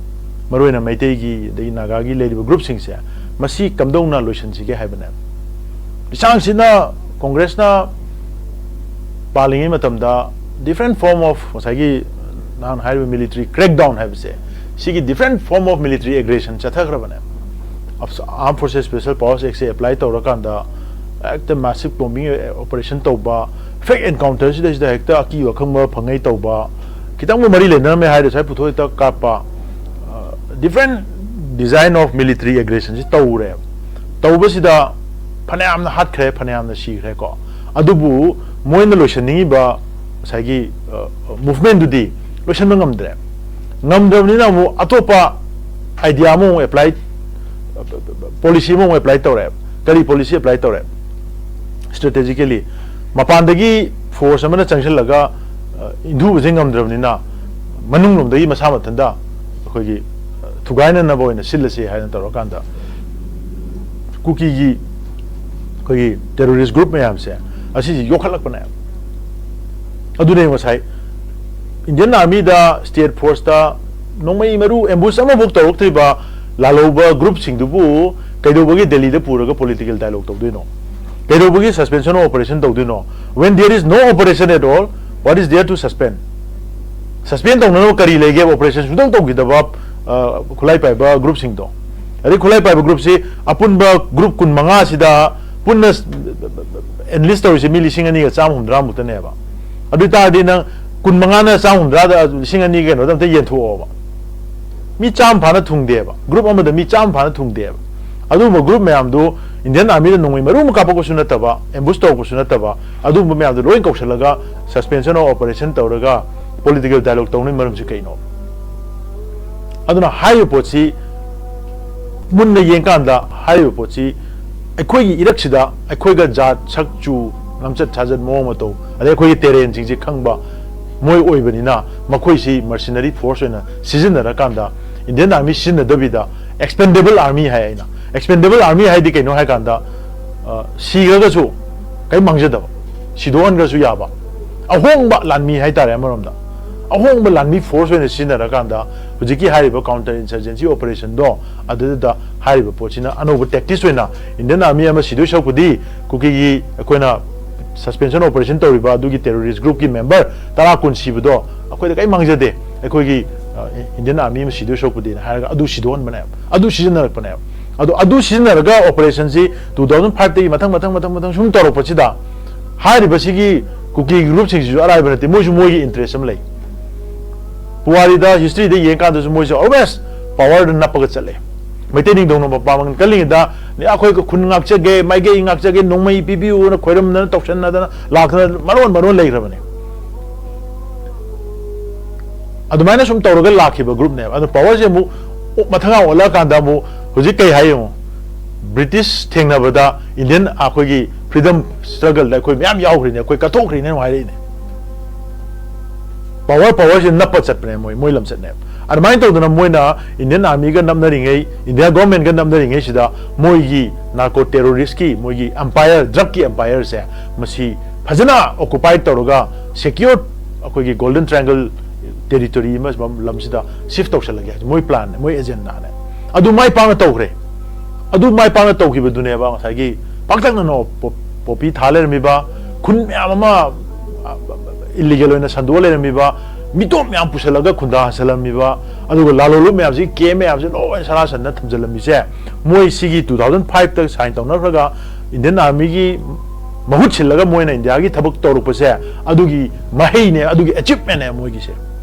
ꯃꯔꯨꯑꯣꯏꯅ ꯃꯩꯇꯩꯒꯤ ꯑꯗꯒꯤ ꯅꯥꯒꯥꯒꯤ ꯂꯩꯔꯤꯕ ꯒ꯭ꯔꯨꯞꯁꯤꯡꯁꯦ, ꯃꯁꯤ ꯀꯝꯗꯧꯅ ꯂꯣꯏꯁꯤꯟꯁꯤꯒꯦ ꯍꯥꯏꯕꯅꯦꯕ꯫ ꯂꯤꯁꯥꯡꯁꯤꯠꯅ ꯀꯣꯡꯒ꯭ꯔꯦꯁꯅ ꯄꯥꯜꯂꯤꯉꯩ ꯃꯇꯝꯗ different form of ꯉꯁꯥꯏꯒꯤ ꯅꯍꯥꯟ ꯍꯥꯏꯔꯤꯕ ꯃꯤꯂꯤꯇꯔꯤ ꯀ꯭ꯔꯦꯛ ꯗꯥꯎꯟ ꯍꯥꯏꯕꯁꯦ, ꯁꯤꯒꯤ different form of military aggression ꯆꯠꯊꯈ꯭ꯔꯕꯅꯦ꯫ Armed Forces Special Powers Act say apply ꯇꯧꯔꯀꯥꯟꯗ ꯍꯦꯛꯇ ꯃꯥꯁꯤꯚ ꯀꯣꯝꯕꯤꯡ ꯑꯣꯄꯔꯦꯁꯟ ꯇꯧꯕ, ꯐꯦꯛ ꯑꯦꯟꯀꯥꯎꯟꯇꯔꯁꯤꯗꯩꯁꯤꯗ ꯍꯦꯛꯇ ꯑꯀꯤꯕ ꯑꯈꯪꯕ ꯐꯪꯉꯩ ꯇꯧꯕ, ꯈꯤꯇꯪꯕꯨ ꯃꯔꯤ ꯂꯩꯅꯔꯝꯃꯦ ꯍꯥꯏꯔꯦ ꯁ꯭ꯋꯥꯏ ꯄꯨꯊꯣꯛ ꯍꯦꯛꯇ ꯀꯥꯞꯄ, different design of military aggression ꯁꯤ ꯇꯧꯔꯦꯕ꯫ ꯇꯧꯕꯁꯤꯗ ꯐꯅꯌꯥꯝꯅ ꯍꯥꯠꯈ꯭ꯔꯦ, ꯐꯅꯌꯥꯝꯅ ꯁꯤꯈ꯭ꯔꯦꯀꯣ꯫ ꯑꯗꯨꯕꯨ ꯃꯣꯏꯅ ꯂꯣꯏꯁꯤꯟꯅꯤꯡꯉꯤꯕ ꯉꯁꯥꯏꯒꯤ, ꯑ, movement ꯇꯨꯗꯤ ꯂꯣꯏꯁꯤꯟꯕ ꯉꯝꯗ꯭ꯔꯦ꯫ ꯉꯝꯗ꯭ꯔꯕꯅꯤꯅ ꯑꯃꯨꯛ ꯑꯇꯣꯞꯄ idea ꯑꯃꯃꯨꯛ apply, policy ꯑꯃꯃꯨꯛ apply ꯇꯧꯔꯦ꯫ ꯀꯔꯤ policy apply ꯇꯧꯔꯦ? Strategically ꯃꯄꯥꯟꯗꯒꯤ force ꯑꯃꯅ ꯆꯪꯁꯤꯜꯂꯒ, ꯑ, ꯏꯟꯊꯨꯕꯁꯦ ꯉꯝꯗ꯭ꯔꯕꯅꯤꯅ, ꯃꯅꯨꯡꯂꯣꯝꯗꯒꯤ ꯃꯁꯥ ꯃꯊꯟꯇ ꯑꯩꯈꯣꯏꯒꯤ, ꯑ, ꯊꯨꯒꯥꯏꯅꯅꯕ ꯑꯣꯏꯅ ꯁꯤꯜꯂꯁꯤ ꯍꯥꯏꯅ ꯇꯧꯔꯀꯥꯟꯗ, ꯀꯨꯀꯤꯒꯤ ꯑꯩꯈꯣꯏꯒꯤ terrorist group ꯃꯌꯥꯝꯁꯦ ꯑꯁꯤꯁꯤ ꯌꯣꯛꯈꯠꯂꯛꯄꯅꯦ꯫ ꯑꯗꯨꯅꯦ ꯉꯁꯥꯏ Indian Army ꯗ, state force ꯇ, ꯅꯣꯡꯃꯩ ꯃꯔꯨ ambush ꯑꯃꯐꯥꯎ ꯇꯧꯔꯛꯇ꯭ꯔꯤꯕ ꯂꯥꯜꯍꯧꯕ groupꯁꯤꯡꯗꯨꯕꯨ ꯀꯩꯗꯧꯕꯒꯤ ꯗꯦꯜꯂꯤꯗ ꯄꯨꯔꯒ political dialogue ꯇꯧꯗꯣꯏꯅꯣ? ꯀꯩꯗꯧꯕꯒꯤ suspension of operation ꯇꯧꯗꯣꯏꯅꯣ? When there is no operation at all, what is there to suspend? Suspend ꯇꯧꯅꯅꯕ ꯀꯔꯤ ꯂꯩꯒꯦ? Operation ꯁꯨꯡꯇꯧ ꯇꯧꯈꯤꯗꯕ, ꯑ, ꯈꯨꯠꯂꯥꯏ ꯄꯥꯏꯕ groupꯁꯤꯡꯗꯣ꯫ ꯑꯗꯩ ꯈꯨꯠꯂꯥꯏ ꯄꯥꯏꯕ groupꯁꯤ ꯑꯄꯨꯟꯕ group ꯀꯨꯟꯃꯉꯥꯁꯤꯗ ꯄꯨꯟꯅ enlist ꯇꯧꯔꯤꯁꯦ ꯃꯤ ꯂꯤꯁꯤꯡ ꯑꯅꯤꯒ ꯆꯥꯝꯃ ꯍꯨꯝꯗ꯭ꯔꯥ ꯃꯨꯛꯇꯅꯦꯕ꯫ ꯑꯗꯨ ꯑꯣꯏ ꯇꯥꯔꯗꯤ ꯅꯪ ꯀꯨꯟꯃꯉꯥꯅ ꯆꯥꯝꯃ ꯍꯨꯝꯗ꯭ꯔꯥꯗ ꯂꯤꯁꯤꯡ ꯑꯅꯤ ꯀꯩꯅꯣꯗ ꯑꯝꯇ ꯌꯦꯟꯊꯣꯛꯑꯣꯕ꯫ ꯃꯤ ꯆꯥꯝꯃ ꯐꯥꯅ ꯊꯨꯡꯗꯦꯕ, group ꯑꯃꯗ ꯃꯤ ꯆꯥꯝꯃ ꯐꯥꯅ ꯊꯨꯡꯗꯦꯕ꯫ ꯑꯗꯨꯒꯨꯝꯕ group ꯃꯌꯥꯝꯗꯨ Indian Armyꯗ ꯅꯣꯡꯃꯩ ꯃꯔꯨ ꯑꯃ ꯀꯥꯞꯄꯛꯄꯁꯨ ꯅꯠꯇꯕ, ambush ꯇꯧꯔꯛꯄꯁꯨ ꯅꯠꯇꯕ, ꯑꯗꯨꯒꯨꯝꯕ ꯃꯌꯥꯝꯗꯨ ꯂꯣꯏ ꯀꯧꯁꯜꯂꯒ suspension of operation ꯇꯧꯔꯒ political dialogue ꯇꯧꯅꯕꯒꯤ ꯃꯔꯝꯁꯤ ꯀꯩꯅꯣ? ꯑꯗꯨꯅ ꯍꯥꯏꯔꯤꯕ ꯄꯣꯠꯁꯤ ꯃꯨꯟꯅ ꯌꯦꯡꯀꯥꯟꯗ ꯍꯥꯏꯔꯤꯕ ꯄꯣꯠꯁꯤ ꯑꯩꯈꯣꯏꯒꯤ ꯏꯔꯛꯁꯤꯗ ꯑꯩꯈꯣꯏꯒ ꯖꯥꯠ, ꯁꯛ, ꯆꯨ, ꯂꯝꯆꯠ ꯁꯥꯖꯠ, ꯃꯑꯣꯡ ꯃꯇꯧ, ꯑꯗꯩ ꯑꯩꯈꯣꯏꯒꯤ terrainꯁꯤꯡꯁꯤ ꯈꯪꯕ ꯃꯣꯏ ꯑꯣꯏꯕꯅꯤꯅ ꯃꯈꯣꯏꯁꯤ mercenary force ꯑꯣꯏꯅ ꯁꯤꯖꯤꯟꯅꯔꯀꯥꯟꯗ Indian Army ꯁꯤꯖꯤꯟꯅꯗꯕꯤꯗ expendable army ꯍꯥꯏ ꯑꯩꯅ꯫ Expendable army ꯍꯥꯏꯗꯤ ꯀꯩꯅꯣ ꯍꯥꯏ ꯀꯥꯟꯗ, ꯑ, ꯁꯤꯈ꯭ꯔꯒꯁꯨ ꯀꯔꯤꯝ ꯃꯥꯡꯖꯗꯕ, ꯁꯤꯗꯣꯛꯍꯟꯈ꯭ꯔꯁꯨ ꯌꯥꯕ, ꯑꯍꯣꯡꯕ ꯂꯥꯟꯃꯤ ꯍꯥꯏꯇꯥꯔꯦ꯫ ꯑꯃꯔꯣꯝꯗ ꯑꯍꯣꯡꯕ ꯂꯥꯟꯃꯤ force ꯑꯣꯏꯅ ꯁꯤꯖꯤꯟꯅꯔꯀꯥꯟꯗ ꯍꯧꯖꯤꯛꯀꯤ ꯍꯥꯏꯔꯤꯕ counter insurgency operationꯗꯣ ꯑꯗꯨꯗ ꯍꯥꯏꯔꯤꯕ ꯄꯣꯠꯁꯤꯅ ꯑꯅꯧꯕ tactics ꯑꯣꯏꯅ Indian Army ꯑꯃ ꯁꯤꯗꯣꯏ ꯁꯔꯨꯛꯄꯨꯗꯤ ꯀꯨꯀꯤꯒꯤ ꯑꯩꯈꯣꯏꯅ suspension operation ꯇꯧꯔꯤꯕ ꯑꯗꯨꯒꯤ terrorist groupꯀꯤ member ꯇꯔꯥ ꯀꯨꯟ ꯁꯤꯕꯗꯣ ꯑꯩꯈꯣꯏꯗ ꯀꯔꯤꯝ ꯃꯥꯡꯖꯗꯦ꯫ ꯑꯩꯈꯣꯏꯒꯤ, ꯑ, Indian Army ꯑꯃ ꯁꯤꯗꯣꯏ ꯁꯔꯨꯛꯄꯨꯗꯤꯅ ꯍꯥꯏꯔꯒ ꯑꯗꯨ ꯁꯤꯗꯣꯛꯍꯟꯕꯅꯦꯕ, ꯑꯗꯨ ꯁꯤꯖꯤꯟꯅꯔꯛꯄꯅꯦꯕ꯫ ꯑꯗꯣ ꯑꯗꯨ ꯁꯤꯖꯤꯟꯅꯔꯒ operationꯁꯤ two thousand fiveꯇꯒꯤ ꯃꯊꯪ, ꯃꯊꯪ, ꯃꯊꯪ, ꯃꯊꯪ ꯁꯨꯝ ꯇꯧꯔꯛꯄꯁꯤꯗ ꯍꯥꯏꯔꯤꯕꯁꯤꯒꯤ ꯀꯨꯀꯤꯒꯤ groupꯁꯤꯡꯁꯤꯁꯨ ꯑꯔꯥꯏꯕ ꯅꯠꯇꯦ, ꯃꯣꯏꯁꯨ ꯃꯣꯏꯒꯤ interest ꯑꯃ ꯂꯩ꯫ ꯄꯨꯋꯥꯔꯤꯗ, historyꯗ ꯌꯦꯡꯀꯥꯟꯗꯁꯨ ꯃꯣꯏꯁꯨ always powerꯗ ꯅꯞꯄꯒ ꯆꯠꯂꯦ꯫ ꯃꯩꯇꯩ ꯅꯤꯡꯊꯧꯅ ꯃꯄꯥꯡꯒꯜ ꯀꯜꯂꯤꯉꯩꯗ, "ꯑꯩꯈꯣꯏꯒ ꯈꯨꯟ ꯉꯥꯛꯆꯒꯦ, ꯃꯥꯏꯀꯩ ꯉꯥꯛꯆꯒꯦ, ꯅꯣꯡꯃꯩ ꯄꯤꯕꯤꯌꯨꯅ" ꯈꯣꯏꯔꯝꯗꯅ, ꯇꯧꯁꯟꯅꯗꯅ ꯂꯥꯛꯇꯅ ꯃꯔꯣꯟ ꯃꯔꯣꯟ ꯂꯩꯈ꯭ꯔꯕꯅꯦ꯫ ꯑꯗꯨꯃꯥꯏꯅ ꯁꯨꯝ ꯇꯧꯔꯒ ꯂꯥꯛꯈꯤꯕ groupꯅꯦꯕ꯫ ꯑꯗꯣ powerꯁꯦ ꯑꯃꯨꯛ ꯑꯣ-, ꯃꯊꯪ ꯑꯣꯜꯂꯛꯑꯀꯥꯟꯗ ꯑꯃꯨꯛ ꯍꯧꯖꯤꯛ ꯀꯩ ꯍꯥꯏ ꯌꯦꯡꯉꯣ, British ꯊꯦꯡꯅꯕꯗ Indian ꯑꯩꯈꯣꯏꯒꯤ freedom struggleꯗ ꯑꯩꯈꯣꯏ ꯃꯌꯥꯝ ꯌꯥꯎꯈ꯭ꯔꯤꯅꯦ, ꯑꯩꯈꯣꯏ ꯀꯠꯊꯣꯛꯈ꯭ꯔꯤꯅꯦ ꯑꯃꯨꯛ ꯍꯥꯏꯔꯛꯏꯅꯦ꯫ Power, powerꯁꯦ ꯅꯞꯄ ꯆꯠꯄꯅꯦ ꯃꯣꯏ, ꯃꯣꯏ ꯂꯝꯆꯠꯅꯦꯕ꯫ ꯑꯗꯨꯃꯥꯏꯅ ꯇꯧꯗꯅ ꯃꯣꯏꯅ Indian Armyꯒ ꯅꯞꯅꯔꯤꯉꯩ, India governmentꯒ ꯅꯞꯅꯔꯤꯉꯩꯁꯤꯗ ꯃꯣꯏꯒꯤ narco terroristꯀꯤ ꯃꯣꯏꯒꯤ empire, drugꯀꯤ empireꯁꯦ ꯃꯁꯤ ꯐꯖꯅ occupy ꯇꯧꯔꯒ secure ꯑꯩꯈꯣꯏꯒꯤ Golden Triangle territory ꯑꯃ ꯂꯝꯁꯤꯗ shift ꯇꯧꯁꯜꯂꯒꯦ ꯍꯥꯏꯁꯦ ꯃꯣꯏ plan ꯅꯦ, ꯃꯣꯏ agenda ꯅꯦ꯫ ꯑꯗꯨ ꯃꯥꯏ ꯄꯥꯛꯅ ꯇꯧꯈ꯭ꯔꯦ꯫ ꯑꯗꯨ ꯃꯥꯏ ꯄꯥꯛꯅ ꯇꯧꯈꯤꯕꯗꯨꯅꯦꯕ ꯉꯁꯥꯏꯒꯤ ꯄꯥꯛꯇꯛꯅꯅ ꯄꯣ-, poppy ꯊꯥ ꯂꯩꯔꯝꯃꯤꯕ, ꯈꯨꯟ ꯃꯌꯥꯝ ꯑꯃ, ꯑ, illegal ꯑꯣꯏꯅ ꯁꯟꯗꯣꯛꯑ ꯂꯩꯔꯝꯃꯤꯕ, ꯃꯤꯇꯣꯞ ꯃꯌꯥꯝ ꯄꯨꯁꯜꯂꯒ ꯈꯨꯟꯗꯥ ꯍꯟꯁꯜꯂꯝꯃꯤꯕ, ꯑꯗꯨꯒ ꯂꯥꯂꯣꯟꯂꯨꯞ ꯃꯌꯥꯝꯁꯤ, camp ꯃꯌꯥꯝꯁꯤ ꯂꯣꯏ ꯁꯅꯥ ꯁꯟꯅ ꯊꯝꯖꯤꯜꯂꯝꯃꯤꯁꯦ, ꯃꯣꯏ ꯁꯤꯒꯤ two thousand five ꯇ sign ꯇꯧꯅꯈ꯭ꯔꯒ Indian Army ꯒꯤ ꯃꯍꯨꯠ ꯁꯤꯜꯂꯒ ꯃꯣꯏꯅ ꯏꯟꯗꯤꯌꯥꯒꯤ ꯊꯕꯛ ꯇꯧꯔꯛꯄꯁꯦ, ꯑꯗꯨꯒꯤ ꯃꯍꯩꯅꯦ, ꯑꯗꯨꯒꯤ achievement ꯅꯦ ꯃꯣꯏꯒꯤꯁꯦ꯫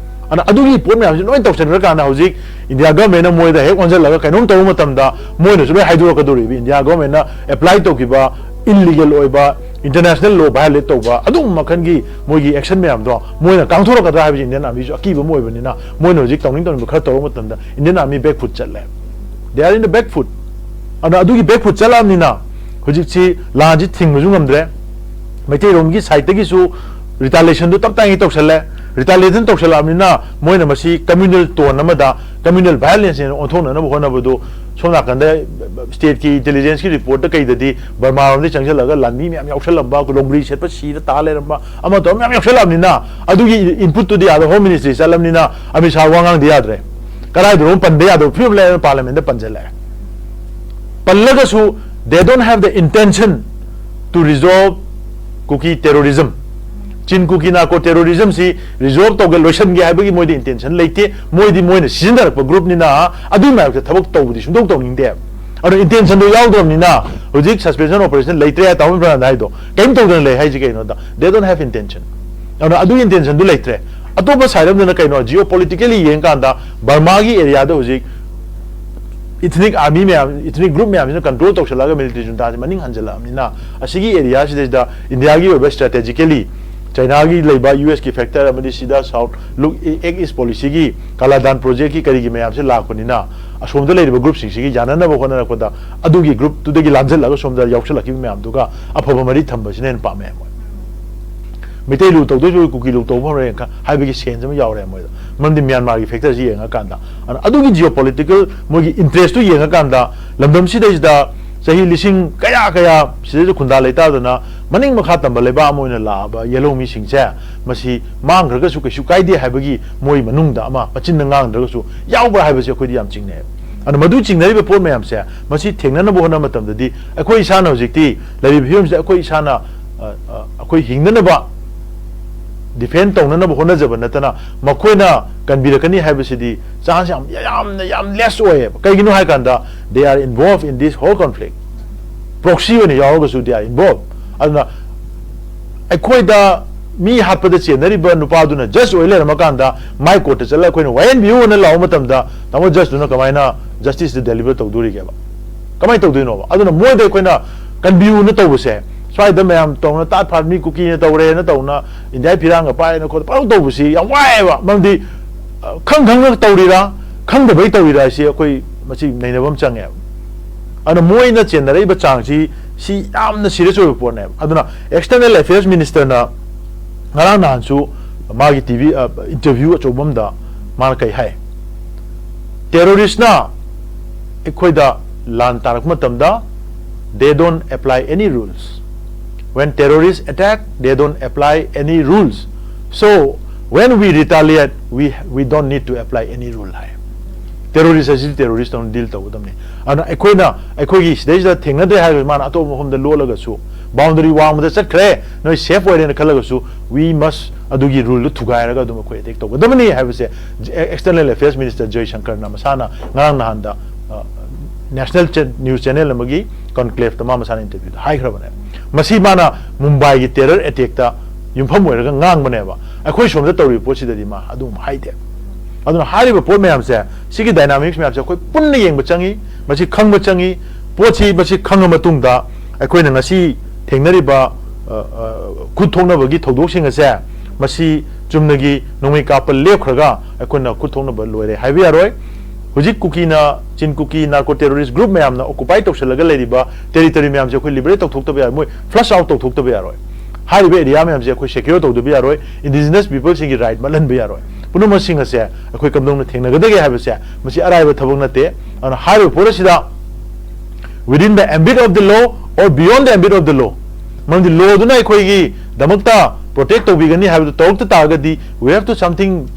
ꯑꯗꯨꯅ ꯑꯗꯨꯒꯤ ꯄꯣꯠ ꯃꯌꯥꯝꯁꯤ ꯂꯣꯏ ꯇꯧꯁꯟꯈ꯭ꯔꯀꯥꯟꯗ ꯍꯧꯖꯤꯛ India government ꯅ ꯃꯣꯏꯗ ꯍꯦꯛ ꯑꯣꯟꯁꯤꯜꯂꯒ ꯀꯩꯅꯣꯝ ꯇꯧꯕ ꯃꯇꯝꯗ ꯃꯣꯏꯅꯁꯨ ꯂꯣꯏ ꯍꯥꯏꯗꯣꯔꯛꯀꯗꯧꯔꯤꯕ, India government ꯅ apply ꯇꯧꯈꯤꯕ illegal ꯑꯣꯏꯕ, international law violate ꯇꯧꯕ ꯑꯗꯨꯒꯨꯝꯕ ꯃꯈꯜꯒꯤ ꯃꯣꯏꯒꯤ action ꯃꯌꯥꯝꯗꯣ ꯃꯣꯏꯅ ꯀꯥꯡꯊꯣꯔꯛꯀꯗ꯭ꯔꯥ ꯍꯥꯏꯕꯁꯤ Indian Army ꯁꯨ ꯑꯀꯤꯕ ꯑꯃ ꯑꯣꯏꯕꯅꯤꯅ, ꯃꯣꯏꯅ ꯍꯧꯖꯤꯛ ꯇꯧꯅꯤꯡ ꯇꯧꯅꯤꯡꯕ ꯈꯔ ꯇꯧꯔꯛꯄ ꯃꯇꯝꯗ Indian Army back foot ꯆꯠꯂꯦ꯫ They are in the back foot꯫ ꯑꯗꯨꯅ ꯑꯗꯨꯒꯤ back foot ꯆꯠꯂꯛꯑꯕꯅꯤꯅ ꯍꯧꯖꯤꯛꯁꯤ ꯂꯥꯟꯁꯤ ꯊꯤꯡꯕꯁꯨ ꯉꯝꯗ꯭ꯔꯦ꯫ ꯃꯩꯇꯩꯔꯣꯝꯒꯤ side ꯇꯒꯤꯁꯨ retaliation ꯗꯨ ꯇꯞ ꯇꯥꯏꯉꯩ ꯇꯧꯁꯜꯂꯦ꯫ Retaliation ꯇꯧꯁꯜꯂꯛꯑꯕꯅꯤꯅ ꯃꯣꯏꯅ ꯃꯁꯤ communal tone ꯑꯃꯗ, communal violence ꯍꯦꯟꯅ ꯑꯣꯟꯊꯣꯛꯅꯅꯕ ꯍꯣꯠꯅꯕꯗꯨ, ꯁꯣꯝ ꯅꯥꯀꯟꯗ state ꯀꯤ intelligence ꯀꯤ report ꯇ ꯀꯩꯗꯗꯤ ꯕꯔꯃꯥꯔꯣꯝꯗꯒꯤ ꯆꯪꯁꯤꯜꯂꯒ ꯂꯥꯟꯃꯤ ꯃꯌꯥꯝ ꯌꯥꯎꯁꯜꯂꯝꯕ, ꯂꯣꯡꯕ꯭ꯔꯤ ꯁꯦꯠꯄ ꯁꯤꯔ ꯇꯥ ꯂꯩꯔꯝꯕ, ꯑꯃ ꯇꯧꯔ ꯃꯌꯥꯝ ꯌꯥꯎꯁꯜꯂꯛꯑꯕꯅꯤꯅ, ꯑꯗꯨꯒꯤ input ꯇꯨꯗꯤ ꯑꯥꯗ Home Ministry ꯆꯠꯂꯕꯅꯤꯅ ꯑꯃꯤꯠ ꯁꯥꯍ ꯋꯥ ꯉꯥꯡꯗ ꯌꯥꯗ꯭ꯔꯦ꯫ ꯀꯗꯥꯏꯗꯅꯣ ꯄꯟꯕ ꯌꯥꯗꯕ ꯐꯤꯕꯝ ꯂꯩꯔꯦ, parliament ꯇ ꯄꯟꯁꯤꯜꯂꯛꯑꯦ꯫ ꯄꯜꯂꯒꯁꯨ they don't have the intention to resolve Kuki terrorism꯫ ꯆꯤꯟ ꯀꯨꯀꯤ ꯅꯥꯔꯀꯣ terrorism ꯁꯤ resolve ꯇꯧꯒꯦ, ꯂꯣꯏꯁꯤꯟꯒꯦ ꯍꯥꯏꯕꯒꯤ ꯃꯣꯏꯗꯤ intention ꯂꯩꯇꯦ꯫ ꯃꯣꯏꯗꯤ ꯃꯣꯏꯅ ꯁꯤꯖꯤꯟꯅꯔꯛꯄ group ꯅꯤꯅ ꯑꯗꯨꯒꯤ ꯃꯥꯌꯣꯛꯇ ꯊꯕꯛ ꯇꯧꯕꯗꯤ ꯁꯨꯡꯇꯧ ꯇꯧꯅꯤꯡꯗꯦ꯫ ꯑꯗꯣ intention ꯗꯣ ꯌꯥꯎꯗ꯭ꯔꯕꯅꯤꯅ ꯍꯧꯖꯤꯛ suspension operation ꯂꯩꯇ꯭ꯔꯦ, ꯇꯥꯃꯣ ꯏꯝꯐꯥꯜꯗ ꯍꯥꯏꯗꯣ ꯀꯔꯤꯝ ꯇꯧꯗꯅ ꯂꯩ ꯍꯥꯏꯁꯤ ꯀꯩꯅꯣꯗ, they don't have intention꯫ ꯑꯗꯨꯅ ꯑꯗꯨꯒꯤ intention ꯗꯨ ꯂꯩꯇ꯭ꯔꯦ꯫ ꯑꯇꯣꯞꯄ side ꯑꯃꯗꯅ ꯀꯩꯅꯣ, geopolitically ꯌꯦꯡꯀꯥꯟꯗ ꯕꯔꯃꯥꯒꯤ area ꯗ ꯍꯧꯖꯤꯛ ethnic army ꯃꯌꯥꯝ, ethnic group ꯃꯌꯥꯝꯁꯤꯅ control ꯇꯧꯁꯜꯂꯛꯑꯒ military junta ꯁꯤ ꯃꯅꯤꯡ ꯍꯟꯖꯜꯂꯛꯑꯕꯅꯤꯅ, ꯑꯁꯤꯒꯤ area ꯁꯤꯗꯩꯁꯤꯗ India ꯒꯤ ꯑꯣꯏꯕ strategically China ꯒꯤ ꯂꯩꯕ, U S ꯀꯤ factor ꯑꯃꯗꯤ ꯁꯤꯗ south look, act east policy ꯒꯤ ꯀꯥꯂꯥꯗꯥꯟ project ꯀꯤ ꯀꯔꯤꯒꯤ ꯃꯌꯥꯝꯁꯦ ꯂꯥꯛꯄꯅꯤꯅ, ꯑꯁꯣꯝꯗ ꯂꯩꯔꯤꯕ group ꯁꯤꯡꯁꯤꯒꯤ ꯌꯥꯅꯅꯕ ꯍꯣꯠꯅꯔꯛꯄꯗ ꯑꯗꯨꯒꯤ group ꯇꯨꯗꯒꯤ ꯂꯥꯟꯖꯜꯂꯒ ꯁꯣꯝꯗ ꯌꯥꯎꯁꯜꯂꯛꯈꯤꯕ ꯃꯌꯥꯝꯗꯨꯒ ꯑꯐꯕ ꯃꯔꯤ ꯊꯝꯕꯁꯤꯅ ꯍꯦꯟꯅ ꯄꯥꯝꯃꯦ ꯃꯣꯏ꯫ ꯃꯩꯇꯩ ꯂꯨ ꯇꯧꯗꯣꯏꯁꯨ ꯀꯨꯀꯤ ꯂꯨ ꯇꯧꯕ ꯍꯧꯔꯦꯅ ꯈ-, ꯍꯥꯏꯕꯒꯤ sense ꯑꯃ ꯌꯥꯎꯔꯦ ꯃꯣꯏꯗ꯫ ꯃꯔꯝꯗꯤ ꯃ꯭ꯌꯥꯟꯃꯥꯔꯒꯤ factor ꯁꯤ ꯌꯦꯡꯉꯀꯥꯟꯗ꯫ ꯑꯗꯨꯅ ꯑꯗꯨꯒꯤ geopolitical ꯃꯣꯏꯒꯤ interest ꯇꯨ ꯌꯦꯡꯉꯀꯥꯟꯗ ꯂꯝꯗꯝꯁꯤꯗꯩꯁꯤꯗ ꯆꯍꯤ ꯂꯤꯁꯤꯡ ꯀꯌꯥ ꯀꯌꯥ ꯁꯤꯗꯩꯗ ꯈꯨꯟꯗꯥ ꯂꯩꯇꯥꯗꯅ ꯃꯅꯤꯡ ꯃꯈꯥ ꯇꯝꯕ ꯂꯩꯕꯥꯛ ꯑꯃ ꯑꯣꯏꯅ ꯂꯥꯛꯑꯕ ꯌꯦꯜꯍꯧꯃꯤꯁꯤꯡꯁꯦ, ꯃꯁꯤ ꯃꯥꯡꯈ꯭ꯔꯒꯁꯨ ꯀꯩꯁꯨ ꯀꯥꯏꯗꯦ ꯍꯥꯏꯕꯒꯤ ꯃꯣꯏ ꯃꯅꯨꯡꯗ ꯑꯃ ꯃꯆꯤꯟꯗ ꯉꯥꯡꯗ꯭ꯔꯒꯁꯨ ꯌꯥꯎꯕ꯭ꯔꯥ ꯍꯥꯏꯕꯁꯦ ꯑꯩꯈꯣꯏꯗꯤ ꯌꯥꯝ ꯆꯤꯡꯅꯩ꯫ ꯑꯗꯨꯅ ꯃꯗꯨ ꯆꯤꯡꯅꯔꯤꯕ ꯄꯣꯠ ꯃꯌꯥꯝꯁꯦ, ꯃꯁꯤ ꯊꯦꯡꯅꯅꯕ ꯍꯣꯠꯅꯕ ꯃꯇꯝꯗꯗꯤ ꯑꯩꯈꯣꯏ ꯏꯁꯥꯅ ꯍꯧꯖꯤꯛꯇꯤ ꯂꯩꯔꯤꯕ ꯐꯤꯕꯝꯁꯤꯗ ꯑꯩꯈꯣꯏ ꯏꯁꯥꯅ, ꯑ, ꯑ, ꯑꯩꯈꯣꯏ ꯍꯤꯡꯅꯅꯕ ꯗꯤꯐꯦꯟ ꯇꯧꯅꯅꯕ ꯍꯣꯠꯅꯖꯕ ꯅꯠꯇꯅ, ꯃꯈꯣꯏꯅ ꯀꯟꯕꯤꯔꯛꯀꯅꯤ ꯍꯥꯏꯕꯁꯤꯗꯤ ꯆꯥꯟꯁ ꯌꯥꯝ, ꯌꯥꯝꯅ, ꯌꯥꯝ ꯂꯦꯁ ꯑꯣꯏꯌꯦꯕ꯫ ꯀꯩꯒꯤꯅꯣ ꯍꯥꯏ ꯀꯥꯟꯗ, they are involved in this whole conflict꯫ ꯄ꯭ꯔꯣꯛꯁꯤ ꯑꯣꯏꯅ ꯌꯥꯎꯔꯒꯁꯨ they are involved꯫ ꯑꯗꯨꯅ ꯑꯩꯈꯣꯏꯗ ꯃꯤ ꯍꯥꯠꯄꯗ ꯆꯦꯟꯅꯔꯤꯕ ꯅꯨꯄꯥꯗꯨꯅ ꯖꯁ ꯑꯣꯏ ꯂꯩꯔꯝꯃꯀꯥꯟꯗ, ꯃꯥꯏ ꯀꯣꯔꯠꯇ ꯆꯠꯂꯒ ꯑꯩꯈꯣꯏꯅ ꯋꯥꯌꯦꯟꯕꯤꯌꯨꯅ ꯂꯥꯎꯕ ꯃꯇꯝꯗ, ꯇꯥꯃꯣ, ꯖꯁꯇꯨꯅ ꯀꯃꯥꯏꯅ ꯖꯁꯇꯤꯁꯇꯨ ꯗꯦꯂꯤꯚꯔ ꯇꯧꯗꯣꯔꯤꯒꯦꯕ? ꯀꯃꯥꯏꯅ ꯇꯧꯗꯣꯏꯅꯣꯕ? ꯑꯗꯨꯅ ꯃꯣꯏꯗ ꯑꯩꯈꯣꯏꯅ ꯀꯟꯕꯤꯌꯨꯅ ꯇꯧꯕꯁꯦ, ꯁ꯭ꯋꯥꯏꯗ ꯃꯌꯥꯝ ꯇꯧꯅ ꯇꯥꯠ ꯐꯥꯠ, ꯃꯤ ꯀꯨꯀꯤꯅ ꯇꯧꯔꯦꯅ ꯇꯧꯅ, ꯏꯟꯗꯤꯌꯥ ꯐꯤꯔꯥꯡꯒ ꯄꯥꯏꯅ ꯈꯣꯠꯅ ꯄꯪꯇꯧ ꯇꯧꯕꯁꯤ ꯌꯥꯝ ꯋꯥꯏꯑꯦꯕ꯫ ꯃꯔꯝꯗꯤ, ꯑ, ꯈꯪ ꯈꯪꯅ ꯇꯧꯔꯤꯔꯥ, ꯈꯪꯗꯕꯩ ꯇꯧꯔꯤꯔꯥ ꯍꯥꯏꯁꯤ ꯑꯩꯈꯣꯏ ꯃꯁꯤ ꯅꯩꯅꯕ ꯑꯃ ꯆꯪꯉꯦꯕ꯫ ꯑꯗꯨꯅ ꯃꯣꯏꯅ ꯆꯦꯟꯅꯔꯛꯏꯕ ꯆꯥꯡꯁꯤ, ꯁꯤ ꯌꯥꯝꯅ ꯁꯤꯔꯤꯌꯁ ꯑꯣꯏꯕ ꯄꯣꯠꯅꯦꯕ꯫ ꯑꯗꯨꯅ ꯑꯦꯛꯁꯇꯔꯅꯦꯜ ꯑꯦꯐꯤꯌꯔꯁ ꯃꯤꯅꯤꯁꯇꯔꯅ ꯉꯔꯥꯡ ꯅꯍꯥꯟꯁꯨ ꯃꯥꯒꯤ ꯇꯤ ꯚꯤ, ꯑ, ꯏꯟꯇꯔꯚ꯭ꯌꯨ ꯑꯆꯧꯕ ꯑꯃꯗ ꯃꯥꯅ ꯀꯩ ꯍꯥꯏ? ꯇꯦꯔꯣꯔꯤꯁꯅ ꯑꯩꯈꯣꯏꯗ ꯂꯥꯟ ꯇꯥꯔꯛꯄ ꯃꯇꯝꯗ, they don't apply any rules. When terrorists attack, they don't apply any rules. So, when we retaliate, we, we don't need to apply any rule ꯍꯥꯏ꯫ ꯇꯦꯔꯣꯔꯤꯁ ꯑꯁꯤꯗꯤ ꯇꯦꯔꯣꯔꯤꯁ ꯇꯧꯅ ꯗꯤꯜ ꯇꯧꯒꯗꯕꯅꯤ꯫ ꯑꯗꯨꯅ ꯑꯩꯈꯣꯏꯅ, ꯑꯩꯈꯣꯏꯒꯤ ꯁꯤꯗꯩꯁꯤꯗ ꯊꯦꯡꯅꯗ꯭ꯔꯦ ꯍꯥꯏꯔꯒꯁꯨ, ꯃꯥꯅ ꯑꯇꯣꯞꯄ ꯃꯐꯝꯗ ꯂꯣꯠꯂꯒꯁꯨ, ꯕꯥꯎꯟꯗꯔꯤ ꯋꯥꯡꯃꯗ ꯆꯠꯈ꯭ꯔꯦ, ꯅꯣꯏ ꯁꯦꯐ ꯑꯣꯏꯔꯦꯅ ꯈꯜꯂꯒꯁꯨ, we must ꯑꯗꯨꯒꯤ ꯔꯨꯜꯗꯨ ꯊꯨꯒꯥꯏꯔꯒ ꯑꯗꯨꯝ ꯑꯩꯈꯣꯏ ꯑꯦꯇꯦꯛ ꯇꯧꯒꯗꯕꯅꯤ ꯍꯥꯏꯕꯁꯦ ꯑꯦꯛꯁꯇꯔꯅꯦꯜ ꯑꯦꯐꯤꯌꯔꯁ ꯃꯤꯅꯤꯁꯇꯔ ꯖꯌꯁꯪꯀꯔꯅ ꯃꯁꯥꯅ ꯉꯔꯥꯡ ꯅꯍꯥꯟꯗ, ꯑ, ꯅꯦꯁꯅꯦꯜ ꯆꯦ-, ꯅ꯭ꯌꯨꯁ ꯆꯦꯅꯦꯜ ꯑꯃꯒꯤ ꯀꯟꯀ꯭ꯂꯦꯐꯇ ꯃꯥ ꯃꯁꯥꯅ ꯏꯟꯇꯔꯚ꯭ꯌꯨꯗ ꯍꯥꯏꯈ꯭ꯔꯕꯅꯦ꯫ ꯃꯁꯤ ꯃꯥꯅ ꯃꯨꯝꯕꯥꯏꯒꯤ ꯇꯦꯔꯔ ꯑꯦꯇꯦꯛꯇ ꯌꯨꯝꯐꯝ ꯑꯣꯏꯔꯒ ꯉꯥꯡꯕꯅꯦꯕ꯫ ꯑꯩꯈꯣꯏ ꯁꯣꯝꯗ ꯇꯧꯔꯤꯕ ꯄꯣꯠꯁꯤꯗꯗꯤ ꯃꯥ ꯑꯗꯨꯒꯨꯝꯕ ꯍꯥꯏꯗꯦ꯫ ꯑꯗꯨꯅ ꯍꯥꯏꯔꯤꯕ ꯄꯣꯠ ꯃꯌꯥꯝꯁꯦ, ꯁꯤꯒꯤ ꯗꯥꯏꯅꯥꯃꯤꯛꯁ ꯃꯌꯥꯝꯁꯦ ꯑꯩꯈꯣꯏ ꯄꯨꯟꯅ ꯌꯦꯡꯕ ꯆꯪꯉꯤ, ꯃꯁꯤ ꯈꯪꯕ ꯆꯪꯉꯤ꯫ ꯄꯣꯠꯁꯤ, ꯃꯁꯤ ꯈꯪꯉ ꯃꯇꯨꯡꯗ ꯑꯩꯈꯣꯏꯅ ꯉꯁꯤ ꯊꯦꯡꯅꯔꯤꯕ, ꯑ, ꯑ, ꯈꯨꯠ ꯊꯣꯛꯅꯕꯒꯤ ꯊꯧꯗꯣꯛꯁꯤꯡ ꯑꯁꯦ, ꯃꯁꯤ ꯆꯨꯝꯅꯒꯤ ꯅꯣꯡꯃꯩ ꯀꯥꯞꯄ ꯂꯦꯞꯈ꯭ꯔꯒ ꯑꯩꯈꯣꯏꯅ ꯈꯨꯠ ꯊꯣꯛꯅꯕ ꯂꯣꯏꯔꯦ ꯍꯥꯏꯕ ꯌꯥꯔꯣꯏ꯫ ꯍꯧꯖꯤꯛ ꯀꯨꯀꯤꯅ, ꯆꯤꯟ ꯀꯨꯀꯤ ꯅꯥꯔꯀꯣ ꯇꯦꯔꯣꯔꯤꯁ ꯒ꯭ꯔꯨꯞ ꯃꯌꯥꯝꯅ ꯑꯣꯀꯨꯄꯥꯏ ꯇꯧꯁꯜꯂꯒ ꯂꯩꯔꯤꯕ ꯇꯦꯔꯤꯇꯣꯔꯤ ꯃꯌꯥꯝꯁꯦ ꯑꯩꯈꯣꯏ ꯂꯤꯕꯔꯦꯠ ꯇꯧꯊꯣꯛꯇꯕ ꯌꯥꯔꯣꯏ, ꯃꯣꯏ ꯐ꯭ꯂꯁ ꯑꯥꯎꯠ ꯇꯧꯊꯣꯛꯇꯕ ꯌꯥꯔꯣꯏ꯫ ꯍꯥꯏꯔꯤꯕ ꯑꯦꯔꯤꯌꯥ ꯃꯌꯥꯝꯁꯦ ꯑꯩꯈꯣꯏ ꯁꯦꯀ꯭ꯌꯣꯔ ꯇꯧꯗꯕ ꯌꯥꯔꯣꯏ, ꯏꯟꯗꯤꯖꯤꯅꯁ ꯄꯤꯄꯜꯁꯤꯡꯒꯤ ꯔꯥꯏꯠ ꯃꯠꯍꯟꯕ ꯌꯥꯔꯣꯏ꯫ ꯄꯨꯝꯅꯃꯛꯁꯤꯡ ꯑꯁꯦ ꯑꯩꯈꯣꯏ ꯀꯝꯗꯧꯅ ꯊꯦꯡꯅꯒꯗꯒꯦ ꯍꯥꯏꯕꯁꯦ, ꯃꯁꯤ ꯑꯔꯥꯏꯕ ꯊꯕꯛ ꯅꯠꯇꯦ꯫ ꯑꯗꯨꯅ ꯍꯥꯏꯔꯤꯕ ꯄꯣꯠ ꯑꯁꯤꯗ, within the ambit of the law or beyond the ambit of the law, ꯃꯔꯝꯗꯤ ꯂꯣꯗꯨꯅ ꯑꯩꯈꯣꯏꯒꯤꯗꯃꯛꯇ ꯄ꯭ꯔꯣꯇꯦꯛ ꯇꯧꯕꯤꯒꯅꯤ ꯍꯥꯏꯕꯗꯨ ꯇꯧꯔꯛꯇ ꯇꯥꯔꯒꯗꯤ, we have to something,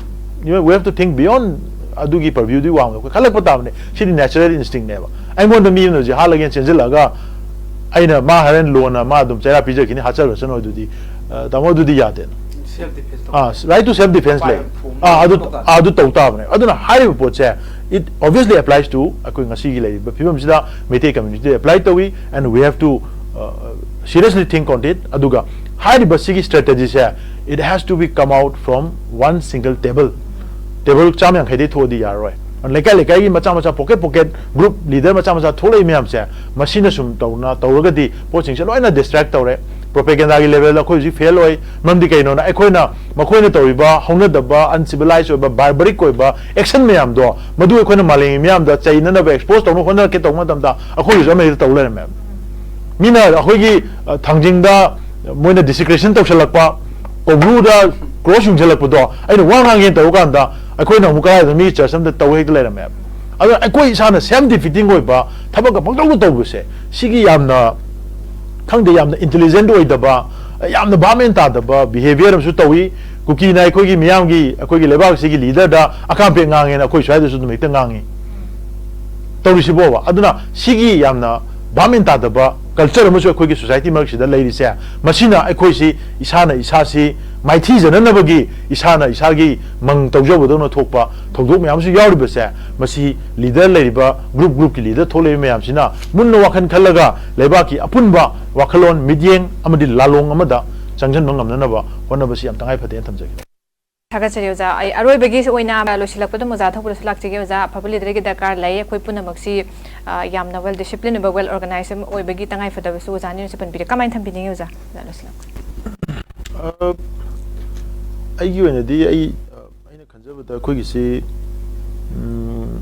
you know, we have to think beyond ꯑꯗꯨꯒꯤ purviewꯗꯨꯒꯤ ꯋꯥꯡꯃꯗ ꯑꯩꯈꯣꯏ ꯈꯜꯂꯛꯄ ꯇꯥꯕꯅꯦ꯫ ꯁꯤꯗꯤ natural instinctꯅꯦꯕ꯫ ꯑꯩꯉꯣꯟꯗ ꯃꯤ ꯑꯃꯅ ꯍꯧꯖꯤꯛ ꯍꯥꯠꯂꯒꯦꯅ ꯆꯦꯟꯁꯤꯜꯂꯛꯑꯒ ꯑꯩꯅ ꯃꯥ ꯍꯣꯔꯦꯟ ꯂꯣꯅ ꯃꯥ ꯑꯗꯨꯝ ꯆꯩꯔꯥ ꯄꯤꯖꯈꯤꯅꯤ, ꯍꯥꯠꯆꯔꯁꯅꯨ ꯑꯗꯨꯗꯤ, ꯑ, ꯇꯥꯃꯣ, ꯑꯗꯨꯗꯤ ꯌꯥꯗꯦꯅ꯫ Self defense ah, right to self defense ꯂꯩ꯫ ꯑꯥ, ꯑꯗꯨ, ꯑꯥ, ꯑꯗꯨ ꯇꯧ ꯇꯥꯕꯅꯦ꯫ ꯑꯗꯨꯅ ꯍꯥꯏꯔꯤꯕ ꯄꯣꯠꯁꯦ, it obviously applies to ꯑꯩꯈꯣꯏ ꯉꯁꯤꯒꯤ ꯂꯩꯔꯤꯕ ꯐꯤꯕꯝꯁꯤꯗ ꯃꯩꯇꯩ communityꯗ apply ꯇꯧꯏ, and we have to, uh, seriously think on it꯫ ꯑꯗꯨꯒ ꯍꯥꯏꯔꯤꯕ ꯁꯤꯒꯤ strategyꯁꯦ, it has to be come out from one single table꯫ Table ꯆꯥꯝꯃ ꯌꯥꯡꯈꯩꯗꯩ ꯊꯣꯛꯑꯗꯤ ꯌꯥꯔꯔꯣꯏ꯫ ꯂꯩꯀꯥꯏ ꯂꯩꯀꯥꯏꯒꯤ ꯃꯆꯥ ꯃꯆꯥ, pocket pocket group leader ꯃꯆꯥ ꯃꯆꯥ ꯊꯣꯛꯂꯛꯏ ꯃꯌꯥꯝꯁꯦ, ꯃꯁꯤꯅ ꯁꯨꯝ ꯇꯧꯅ ꯇꯧꯔꯒꯗꯤ ꯄꯣꯠꯁꯤꯡꯁꯦ ꯂꯣꯏꯅ distract ꯇꯧꯔꯦ꯫ Propagandaꯒꯤ levelꯗ ꯑꯩꯈꯣꯏ ꯍꯧꯖꯤꯛ fail ꯑꯣꯏ꯫ ꯃꯔꯝꯗꯤ ꯀꯩꯅꯣꯅ, ꯑꯩꯈꯣꯏꯅ ꯃꯈꯣꯏꯅ ꯇꯧꯔꯤꯕ ꯍꯧꯅꯗꯕ, uncivilized ꯑꯣꯏꯕ, barbaric ꯑꯣꯏꯕ action ꯃꯌꯥꯝꯗꯣ, ꯃꯗꯨ ꯑꯩꯈꯣꯏꯅ ꯃꯥꯂꯦꯝꯒꯤ ꯃꯤꯌꯥꯝꯗ ꯆꯩꯅꯅꯕ, expose ꯇꯧꯅꯕ ꯍꯣꯠꯅꯔꯛꯀꯦ ꯇꯧꯕ ꯃꯇꯝꯗ, ꯑꯩꯈꯣꯏꯒꯤꯁꯨ ꯑꯃ ꯍꯦꯛꯇ ꯇꯧ ꯂꯩꯔꯝꯃꯦꯕ꯫ ꯃꯤꯅ ꯑꯩꯈꯣꯏꯒꯤ, ꯑ, ꯊꯥꯡꯖꯤꯡꯗ ꯃꯣꯏꯅ desecration ꯇꯧꯁꯜꯂꯛꯄ, ꯀꯧꯕ꯭ꯔꯨꯗ cross ꯌꯨꯡꯁꯜꯂꯛꯄꯗꯣ, ꯑꯩꯅ ꯋꯥ ꯉꯥꯡꯒꯦꯅ ꯇꯧꯕ ꯀꯥꯟꯗ, ꯑꯩꯈꯣꯏꯅ ꯑꯃꯨꯛ ꯀꯗꯥꯏꯗ ꯃꯤꯒꯤ church ꯑꯃꯗ ꯇꯧ ꯍꯦꯛꯇ ꯂꯩꯔꯝꯃꯦꯕ꯫ ꯑꯗꯨꯅ ꯑꯩꯈꯣꯏ ꯏꯁꯥꯅ self defeating ꯑꯣꯏꯕ ꯊꯕꯛꯀ ꯄꯪꯇꯧꯗ ꯇꯧꯕꯁꯦ, ꯁꯤꯒꯤ ꯌꯥꯝꯅ, ꯈꯪꯗꯦ, ꯌꯥꯝꯅ intelligent ꯑꯣꯏꯗꯕ, ꯌꯥꯝꯅ ꯚꯥꯞ ꯃꯦꯟ ꯇꯥꯗꯕ behaviour ꯑꯃꯁꯨ ꯇꯧꯏ꯫ ꯀꯨꯀꯤꯅ ꯑꯩꯈꯣꯏꯒꯤ ꯃꯤꯌꯥꯝꯒꯤ, ꯑꯩꯈꯣꯏꯒꯤ ꯂꯩꯕꯥꯛꯁꯤꯒꯤ leaderꯗ ꯑꯀꯥꯝꯄꯦꯠ ꯉꯥꯡꯉꯦꯅ ꯑꯩꯈꯣꯏ ꯁ꯭ꯋꯥꯏꯗꯁꯨ ꯑꯗꯨꯝ ꯍꯦꯛꯇ ꯉꯥꯡꯉꯤ꯫ ꯇꯧꯔꯤꯁꯤꯕꯣꯕ꯫ ꯑꯗꯨꯅ ꯁꯤꯒꯤ ꯌꯥꯝꯅ ꯚꯥꯞ ꯃꯦꯟ ꯇꯥꯗꯕ culture ꯑꯃꯁꯨ ꯑꯩꯈꯣꯏꯒꯤ society ꯃꯔꯛꯁꯤꯗ ꯂꯩꯔꯤꯁꯦ, ꯃꯁꯤꯅ ꯑꯩꯈꯣꯏꯁꯤ ꯏꯁꯥꯅ ꯏꯁꯥꯁꯤ ꯃꯥꯏꯊꯤꯖꯅꯅꯕꯒꯤ, ꯏꯁꯥꯅ ꯏꯁꯥꯒꯤ ꯃꯪ ꯇꯧꯖꯕꯗꯧꯅ ꯊꯣꯛꯄ ꯊꯧꯗꯣꯛ ꯃꯌꯥꯝꯁꯨ ꯌꯥꯎꯔꯤꯕꯁꯦ, ꯃꯁꯤ leader ꯂꯩꯔꯤꯕ, group groupꯀꯤ leader ꯊꯣꯛꯂꯛꯏꯕ ꯃꯌꯥꯝꯁꯤꯅ ꯃꯨꯟꯅ ꯋꯥꯈꯜ ꯈꯜꯂꯒ ꯂꯩꯕꯥꯛꯀꯤ ꯑꯄꯨꯟꯕ ꯋꯥꯈꯜꯂꯣꯟ, ꯃꯤꯠꯌꯦꯡ ꯑꯃꯗꯤ ꯂꯥꯂꯣꯡ ꯑꯃꯗ ꯆꯪꯁꯤꯟꯕ ꯉꯝꯅꯅꯕ ꯍꯣꯠꯅꯕꯁꯤ ꯌꯥꯝ ꯇꯉꯥꯏ ꯐꯗꯦꯅ ꯊꯝꯖꯒꯦ꯫ ꯊꯥꯒꯠꯆꯔꯤ ꯑꯣꯖꯥ꯫ ꯑꯩ ꯑꯔꯣꯏꯕꯒꯤ ꯑꯣꯏꯅ ꯂꯣꯏꯁꯤꯜꯂꯛꯄꯗ ꯑꯣꯖꯥ ꯊꯧꯕꯗꯁꯨ ꯂꯥꯛꯆꯒꯦ ꯑꯣꯖꯥ꯫ ꯑꯐꯕ leaderꯒꯤ ꯗꯔꯀꯥꯔ ꯂꯩ꯫ ꯑꯩꯈꯣꯏ ꯄꯨꯝꯅꯃꯛꯁꯤ, ꯑ, ꯌꯥꯝꯅ well discipline ꯑꯣꯏꯕ, well organized ꯑꯃ ꯑꯣꯏꯕꯒꯤ ꯇꯉꯥꯏ ꯐꯗꯕꯁꯨ ꯑꯣꯖꯥꯅꯁꯨ ꯄꯟꯕꯤꯔꯦ꯫ ꯀꯃꯥꯏꯅ ꯊꯝꯕꯤꯅꯤꯡꯉꯤ ꯑꯣꯖꯥ? ꯑꯣꯖꯥ, ꯂꯣꯏꯁꯤꯜꯂꯛꯄ꯫ ꯑ, ꯑꯩꯒꯤ ꯑꯣꯏꯅꯗꯤ ꯑꯩ, ꯑ, ꯑꯩꯅ ꯈꯟꯖꯕꯗ ꯑꯩꯈꯣꯏꯒꯤꯁꯤ, ꯎꯝ,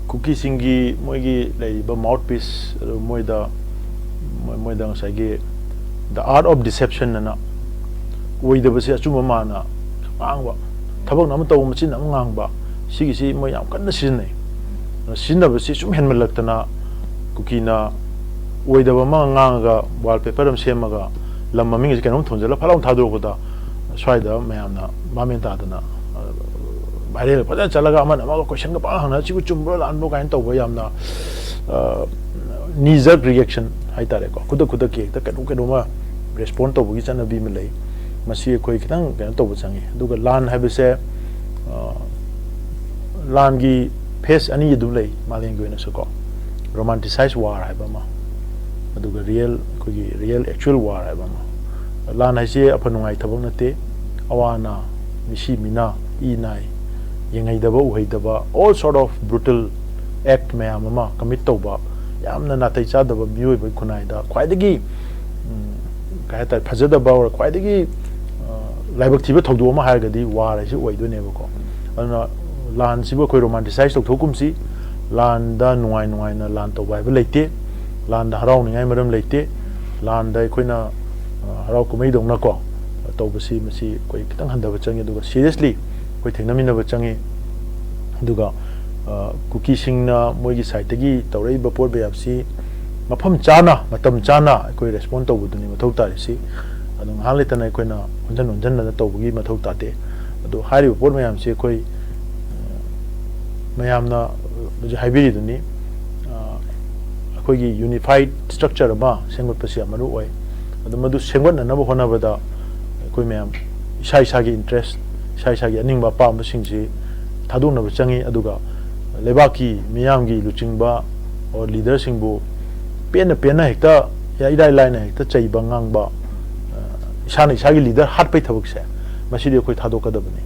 ꯀꯨꯀꯤꯁꯤꯡꯒꯤ ꯃꯣꯏꯒꯤ ꯂꯩꯔꯤꯕ mouthpiece, ꯑꯗꯨ ꯃꯣꯏꯗ, ꯃꯣꯏ-, ꯃꯣꯏꯗ ꯉꯁꯥꯏꯒꯤ the art of deception ꯑꯅ ꯑꯣꯏꯗꯕꯁꯦ ꯑꯆꯨꯝꯕ ꯃꯥꯅ ꯉꯥꯡꯕ, ꯊꯕꯛꯅ ꯑꯃ ꯇꯧꯕ, ꯃꯆꯤꯟꯅ ꯑꯃ ꯉꯥꯡꯕ, ꯁꯤꯒꯤꯁꯤ ꯃꯣꯏ ꯌꯥꯝ ꯀꯟꯅ ꯁꯤꯖꯤꯟꯅꯩ꯫ ꯑꯗꯨꯅ ꯁꯤꯖꯤꯟꯅꯕꯁꯤ ꯁꯨꯝ ꯍꯦꯟꯃꯜꯂꯛꯇꯅ ꯀꯨꯀꯤꯅ ꯑꯣꯏꯗꯕ ꯑꯃ ꯉꯥꯡꯉꯒ, ꯋꯥꯜ ꯄꯦꯄꯔ ꯑꯃ ꯁꯦꯝꯃꯒ, ꯂꯝ ꯃꯃꯤꯡꯁꯦ ꯀꯩꯅꯣꯝ ꯊꯣꯟꯖꯜꯂꯒ ꯐꯠ ꯂꯥꯎꯅ ꯊꯥꯗꯣꯔꯛꯄꯗ, ꯁ꯭ꯋꯥꯏꯗ ꯃꯌꯥꯝꯅ ꯚꯥꯞ ꯃꯦꯟ ꯇꯥꯗꯅ, ꯚꯥꯏꯔꯦꯜ ꯐꯖꯅ ꯆꯠꯂꯒ ꯑꯃꯅ ꯑꯃꯒ ꯀꯣꯏꯁꯟꯒ ꯄꯪꯍꯪ ꯍꯪꯅ, "ꯁꯤꯕꯨ ꯆꯨꯝꯕ꯭ꯔꯣ ꯂꯥꯟꯕ꯭ꯔꯣ?" ꯀꯥꯏꯅ ꯇꯧꯕ ꯌꯥꯝꯅ, ꯑ, knee jerk reaction ꯍꯥꯏꯇꯥꯔꯦꯀꯣ, ꯈꯨꯗꯛ ꯈꯨꯗꯛꯀꯤ ꯍꯦꯛꯇ ꯀꯩꯅꯣꯝ ꯀꯩꯅꯣꯝꯃ ꯔꯦꯁꯄꯣꯟ ꯇꯧꯕꯒꯤ ꯆꯠꯅꯕꯤ ꯑꯃ ꯂꯩ꯫ ꯃꯁꯤ ꯑꯩꯈꯣꯏ ꯈꯤꯇꯪ ꯀꯩꯅꯣ ꯇꯧꯕ ꯆꯪꯉꯤ꯫ ꯑꯗꯨꯒ ꯂꯥꯟ ꯍꯥꯏꯕꯁꯦ, ꯑ, ꯂꯥꯟꯒꯤ ꯐꯦꯁ ꯑꯅꯤ ꯑꯗꯨꯝ ꯂꯩ ꯃꯥꯂꯦꯝꯒꯤ ꯑꯣꯏꯅꯁꯨꯀꯣ, ꯔꯣꯃꯥꯟꯇꯤꯁꯥꯏꯁ ꯋꯥꯔ ꯍꯥꯏꯕ ꯑꯃ, ꯑꯗꯨꯒ ꯔꯤꯌꯦꯜ, ꯑꯩꯈꯣꯏꯒꯤ ꯔꯤꯌꯦꯜ ꯑꯦꯛꯆꯨꯋꯦꯜ ꯋꯥꯔ ꯍꯥꯏꯕ ꯑꯃ꯫ ꯂꯥꯟ ꯍꯥꯏꯁꯦ ꯑꯐ ꯅꯨꯡꯉꯥꯏ ꯊꯕꯛ ꯅꯠꯇꯦ꯫ ꯑꯋꯥ ꯑꯅꯥ, ꯃꯤꯁꯤ ꯃꯤꯅꯥ, ꯏ ꯅꯥꯏ, ꯌꯦꯡꯍꯩꯗꯕ ꯎꯍꯩꯗꯕ, all sort of brutal act ꯃꯌꯥꯝ ꯑꯃ ꯀꯃꯤꯠ ꯇꯧꯕ, ꯌꯥꯝꯅ ꯅꯥꯇꯩ ꯆꯥꯗꯕ ꯃꯤꯑꯣꯏꯕꯒꯤ ꯈꯨꯟꯅꯥꯏꯗ ꯈ꯭ꯋꯥꯏꯗꯒꯤ, ꯎꯝ, ꯀꯩ ꯍꯥꯏꯇꯥꯔꯦ, ꯐꯖꯗꯕ ꯑꯣꯔ ꯈ꯭ꯋꯥꯏꯗꯒꯤ, ꯑ, ꯂꯥꯏꯕꯛ ꯊꯤꯕ ꯊꯧꯗꯣꯛ ꯑꯃ ꯍꯥꯏꯔꯒꯗꯤ ꯋꯥꯔ ꯍꯥꯏꯁꯤ ꯑꯣꯏꯗꯣꯏꯅꯦꯕꯀꯣ꯫ ꯑꯗꯨꯅ ꯂꯥꯟꯁꯤꯕꯨ ꯑꯩꯈꯣꯏ ꯔꯣꯃꯥꯟꯇꯤꯁꯥꯏꯁ ꯇꯧꯊꯣꯛꯀꯨꯝꯁꯤ꯫ ꯂꯥꯟꯗ ꯅꯨꯡꯉꯥꯏ ꯅꯨꯡꯉꯥꯏꯅ ꯂꯥꯟ ꯇꯧꯕ ꯍꯥꯏꯕ ꯂꯩꯇꯦ꯫ ꯂꯥꯟꯗ ꯍꯔꯥꯎꯅꯤꯡꯉꯥꯏ ꯃꯔꯝ ꯂꯩꯇꯦ꯫ ꯂꯥꯟꯗ ꯑꯩꯈꯣꯏꯅ, ꯑ, ꯍꯔꯥꯎ ꯀꯨꯝꯍꯩꯗꯧꯅꯀꯣ ꯇꯧꯕꯁꯤ, ꯃꯁꯤ ꯑꯩꯈꯣꯏ ꯈꯤꯇꯪ ꯍꯟꯊꯕ ꯆꯪꯉꯤ, ꯑꯗꯨꯒ seriously ꯑꯩꯈꯣꯏ ꯊꯦꯡꯅꯃꯤꯟꯅꯕ ꯆꯪꯉꯤ꯫ ꯑꯗꯨꯒ, ꯑ, ꯀꯨꯀꯤꯁꯤꯡꯅ ꯃꯣꯏꯒꯤ ꯁꯥꯏꯠꯇꯒꯤ ꯇꯧꯔꯛꯏꯕ ꯄꯣꯠ ꯃꯌꯥꯝꯁꯤ ꯃꯐꯝ ꯆꯥꯅ, ꯃꯇꯝ ꯆꯥꯅ ꯑꯩꯈꯣꯏ ꯔꯦꯁꯄꯣꯟ ꯇꯧꯕꯗꯨꯅꯤ ꯃꯊꯧ ꯇꯥꯔꯤꯁꯤ꯫ ꯑꯗꯨ ꯉꯥꯏꯍꯥꯛ ꯂꯩꯇꯅ ꯑꯩꯈꯣꯏꯅ ꯑꯣꯟꯁꯤꯟ ꯑꯣꯟꯁꯤꯟꯗꯅ ꯇꯧꯕꯒꯤ ꯃꯊꯧ ꯇꯥꯗꯦ꯫ ꯑꯗꯣ ꯍꯥꯏꯔꯤꯕ ꯄꯣꯠ ꯃꯌꯥꯝꯁꯤ ꯑꯩꯈꯣꯏ, ꯑ, ꯃꯌꯥꯝꯅ ꯍꯧꯖꯤꯛ ꯍꯥꯏꯕꯤꯔꯤꯗꯨꯅꯤ, ꯑ, ꯑꯩꯈꯣꯏꯒꯤ unified structure ꯑꯃ ꯁꯦꯝꯒꯠꯄꯁꯤ ꯌꯥꯝ ꯃꯔꯨ ꯑꯣꯏ꯫ ꯑꯗꯨ ꯃꯗꯨ ꯁꯦꯝꯒꯠꯅꯅꯕ ꯍꯣꯠꯅꯕꯗ ꯑꯩꯈꯣꯏ ꯃꯌꯥꯝ ꯏꯁꯥ ꯏꯁꯥꯒꯤ interest, ꯏꯁꯥ ꯏꯁꯥꯒꯤ ꯑꯅꯤꯡꯕ ꯑꯄꯥꯝꯕꯁꯤꯡꯁꯤ ꯊꯥꯗꯣꯛꯅꯕ ꯆꯪꯉꯤ꯫ ꯑꯗꯨꯒ ꯂꯩꯕꯥꯛꯀꯤ ꯃꯤꯌꯥꯝꯒꯤ ꯂꯨꯆꯤꯡꯕ ꯑꯣꯔ ꯂꯤꯗꯔꯁꯤꯡꯕꯨ ꯄꯦꯟꯅ ꯄꯦꯟꯅ ꯍꯦꯛꯇ ꯏꯔꯥꯏ ꯂꯥꯏꯅ ꯍꯦꯛꯇ ꯆꯩꯕ ꯉꯥꯡꯕ, ꯑ, ꯏꯁꯥꯅ ꯏꯁꯥꯒꯤ ꯂꯤꯗꯔ ꯍꯥꯠꯄꯩ ꯊꯕꯛꯁꯦ, ꯃꯁꯤꯗꯤ ꯑꯩꯈꯣꯏ ꯊꯥꯗꯣꯛꯀꯗꯕꯅꯤ꯫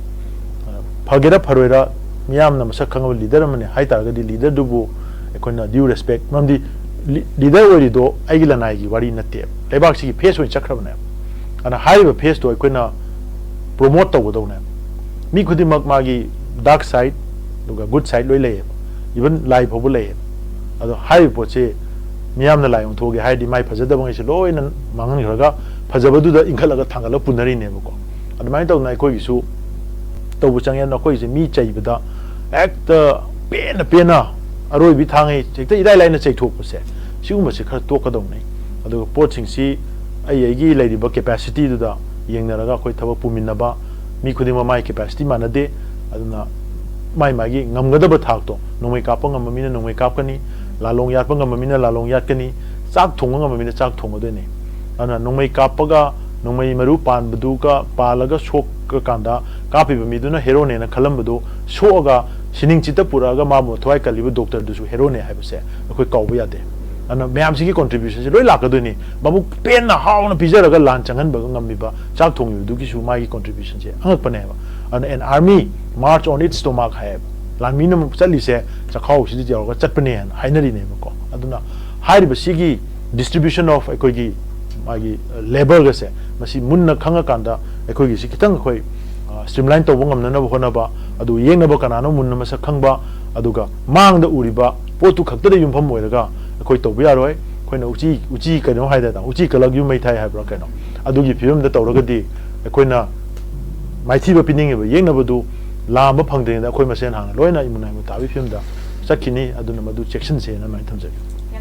ꯑ, ꯐꯒꯦꯔꯥ ꯐꯔꯣꯏꯔꯥ, ꯃꯤꯌꯥꯝꯅ ꯃꯁꯛ ꯈꯪꯉꯕ ꯂꯤꯗꯔ ꯑꯃꯅꯤ ꯍꯥꯏ ꯇꯥꯔꯒꯗꯤ ꯂꯤꯗꯔꯗꯨꯕꯨ ꯑꯩꯈꯣꯏꯅ due respect, ꯃꯔꯝꯗꯤ ꯂꯤ-, ꯂꯤꯗꯔ ꯑꯣꯏꯔꯤꯗꯣ ꯑꯩꯒꯤ ꯂꯅꯥꯏꯒꯤ ꯋꯥꯔꯤ ꯅꯠꯇꯦ, ꯂꯩꯕꯥꯛꯁꯤꯒꯤ ꯐꯦꯁ ꯑꯣꯏꯅ ꯆꯠꯈ꯭ꯔꯕꯅꯦꯕ꯫ ꯑꯗꯨꯅ ꯍꯥꯏꯔꯤꯕ ꯐꯦꯁꯇꯣ ꯑꯩꯈꯣꯏꯅ ꯄ꯭ꯔꯣꯃꯣꯠ ꯇꯧꯒꯗꯧꯅꯦꯕ꯫ ꯃꯤ ꯈꯨꯗꯤꯡꯃꯛ ꯃꯥꯒꯤ ꯗꯥꯔꯛ ꯁꯥꯏꯠ ꯑꯗꯨꯒ ꯒꯨꯗ ꯁꯥꯏꯠ ꯂꯣꯏ ꯂꯩꯌꯦꯕ, ꯏꯚꯟ ꯂꯥꯏ ꯐꯥꯎꯕ ꯂꯩꯌꯦꯕ꯫ ꯑꯗꯣ ꯍꯥꯏꯔꯤꯕ ꯄꯣꯠꯁꯦ ꯃꯤꯌꯥꯝꯅ ꯂꯥꯏ ꯑꯣꯟꯊꯣꯛꯑꯒꯦ ꯍꯥꯏꯔꯗꯤ ꯃꯥꯏ ꯐꯖꯗꯕꯉꯩꯁꯦ ꯂꯣꯏꯅ ꯃꯥꯡꯍꯟꯈ꯭ꯔꯒ ꯐꯖꯕꯗꯨꯗ ꯏꯟꯈꯠꯂꯒ ꯊꯥꯡꯒꯠꯂꯒ ꯄꯨꯅꯔꯤꯅꯦꯕꯀꯣ꯫ ꯑꯗꯨꯃꯥꯏꯅ ꯇꯧꯗꯅ ꯑꯩꯈꯣꯏꯒꯤꯁꯨ ꯇꯧꯕ ꯆꯪꯉꯦ꯫ ꯑꯗꯨꯅ ꯑꯩꯈꯣꯏꯁꯦ ꯃꯤ ꯆꯩꯕꯗ ꯍꯦꯛꯇ ꯄꯦꯟꯅ ꯄꯦꯟꯅ ꯑꯔꯣꯏꯕꯤ ꯊꯥꯡꯉꯩ ꯍꯦꯛꯇ ꯏꯔꯥꯏ ꯂꯥꯏꯅ ꯆꯩꯊꯣꯛꯄꯁꯦ, ꯁꯤꯒꯨꯝꯕꯁꯤ ꯈꯔ ꯇꯣꯛꯀꯗꯧꯅꯤ꯫ ꯑꯗꯨꯒ ꯄꯣꯠꯁꯤꯡꯁꯤ ꯑꯩ ꯑꯩꯒꯤ ꯂꯩꯔꯤꯕ capacityꯗꯨꯗ ꯌꯦꯡꯅꯔꯒ ꯑꯩꯈꯣꯏ ꯊꯕꯛ ꯄꯨꯃꯤꯟꯅꯕ, ꯃꯤ ꯈꯨꯗꯤꯡꯃꯛ ꯃꯥꯒꯤ capacity ꯃꯥꯟꯅꯗꯦ꯫ ꯑꯗꯨꯅ ꯃꯥꯏ ꯃꯥꯒꯤ ꯉꯝꯒꯗꯕ ꯊꯥꯛꯇꯣ, ꯅꯣꯡꯃꯩ ꯀꯥꯞꯄ ꯉꯝꯕ ꯃꯤꯅ ꯅꯣꯡꯃꯩ ꯀꯥꯞꯀꯅꯤ, ꯂꯥꯂꯣꯡ ꯌꯥꯠꯄ ꯉꯝꯕ ꯃꯤꯅ ꯂꯥꯂꯣꯡ ꯌꯥꯠꯀꯅꯤ, ꯆꯥꯛ ꯊꯣꯡꯕ ꯉꯝꯕ ꯃꯤꯅ ꯆꯥꯛ ꯊꯣꯡꯒꯗꯣꯏꯅꯤ꯫ ꯑꯗꯨꯅ ꯅꯣꯡꯃꯩ ꯀꯥꯞꯄꯒ ꯅꯣꯡꯃꯩ ꯃꯔꯨ ꯄꯥꯟꯕꯗꯨꯒ ꯄꯥꯜꯂꯒ ꯁꯣꯛꯀꯀꯥꯟꯗ ꯀꯥꯞꯄꯤꯕ ꯃꯤꯗꯨꯅ heroꯅꯦꯅ ꯈꯜꯂꯝꯕꯗꯨ ꯁꯣꯛꯑꯒ ꯁꯤꯅꯤꯡ ꯆꯤꯠꯇ ꯄꯨꯔꯛꯑꯒ ꯃꯥꯕꯨ ꯊꯋꯥꯏ ꯀꯜꯂꯤꯕ doctorꯗꯨꯁꯨ heroꯅꯦ ꯍꯥꯏꯕꯁꯦ ꯑꯩꯈꯣꯏ ꯀꯥꯎꯕ ꯌꯥꯗꯦ꯫ ꯑꯗꯨꯅ ꯃꯌꯥꯝꯁꯤꯒꯤ contributionꯁꯦ ꯂꯣꯏ ꯂꯥꯛꯀꯗꯣꯏꯅꯤ꯫ ꯃꯕꯨꯛ ꯄꯦꯟꯅ ꯍꯥꯎꯅ ꯄꯤꯖꯔꯒ ꯂꯥꯟ ꯆꯪꯍꯟꯕ ꯉꯝꯃꯤꯕ ꯆꯥꯛ ꯊꯣꯡꯉꯤꯕꯗꯨꯒꯤꯁꯨ ꯃꯥꯒꯤ contributionꯁꯦ ꯑꯉꯛꯄꯅꯦꯕ꯫ ꯑꯗꯨꯅ an army march on its stomach ꯍꯥꯏꯌꯦꯕ꯫ ꯂꯥꯟꯃꯤꯅ ꯆꯠꯂꯤꯁꯦ ꯆꯈꯥꯎꯁꯤꯗ ꯌꯧꯔꯒ ꯆꯠꯄꯅꯦ ꯍꯥꯏꯅ ꯍꯥꯏꯅꯔꯤꯅꯦꯕꯀꯣ꯫ ꯑꯗꯨꯅ ꯍꯥꯏꯔꯤꯕ ꯁꯤꯒꯤ distribution of ꯑꯩꯈꯣꯏꯒꯤ ꯃꯥꯒꯤ levelꯒꯁꯦ ꯃꯁꯤ ꯃꯨꯟꯅ ꯈꯪꯉꯀꯥꯟꯗ ꯑꯩꯈꯣꯏꯒꯤꯁꯤ ꯈꯤꯇꯪ ꯑꯩꯈꯣꯏ streamline ꯇꯧꯕ ꯉꯝꯅꯅꯕ ꯍꯣꯠꯅꯕ, ꯑꯗꯨ ꯌꯦꯛꯅꯕ ꯀꯅꯥꯅꯣ ꯃꯨꯟꯅ ꯃꯁꯛ ꯈꯪꯕ, ꯑꯗꯨꯒ ꯃꯥꯡꯗ ꯎꯔꯤꯕ ꯄꯣꯠꯇꯨ ꯈꯛꯇꯗ ꯌꯨꯝꯐꯝ ꯑꯣꯏꯔꯒ ꯑꯩꯈꯣꯏ ꯇꯧꯕ ꯌꯥꯔꯣꯏ꯫ ꯑꯩꯈꯣꯏꯅ ꯎꯆꯤ, ꯎꯆꯤ ꯀꯩꯅꯣ ꯍꯥꯏꯗꯅ, ꯎꯆꯤ ꯀꯂꯛ ꯌꯨꯝ ꯃꯩ ꯊꯥꯏ ꯍꯥꯏꯕ꯭ꯔꯥ ꯀꯩꯅꯣ, ꯑꯗꯨꯒꯤ ꯐꯤꯕꯝꯗ ꯇꯧꯔꯒꯗꯤ ꯑꯩꯈꯣꯏꯅ ꯃꯥꯏꯊꯤꯕ ꯄꯤꯅꯤꯡꯉꯤꯕ ꯌꯦꯛꯅꯕꯗꯨ ꯂꯥꯝꯕ ꯐꯪꯗ꯭ꯔꯤꯉꯩꯗ ꯑꯩꯈꯣꯏ ꯃꯁꯦꯟ ꯍꯥꯟꯅ ꯂꯣꯏꯅ ꯏꯃꯨ ꯅꯥꯏꯃꯨ ꯇꯥꯕꯒꯤ ꯐꯤꯕꯝꯗ ꯆꯠꯈꯤꯅꯤ꯫ ꯑꯗꯨꯅ ꯃꯗꯨ ꯆꯦꯛꯁꯤꯟꯁꯦꯅ ꯑꯗꯨꯃꯥꯏꯅ ꯊꯝꯖꯒꯦ꯫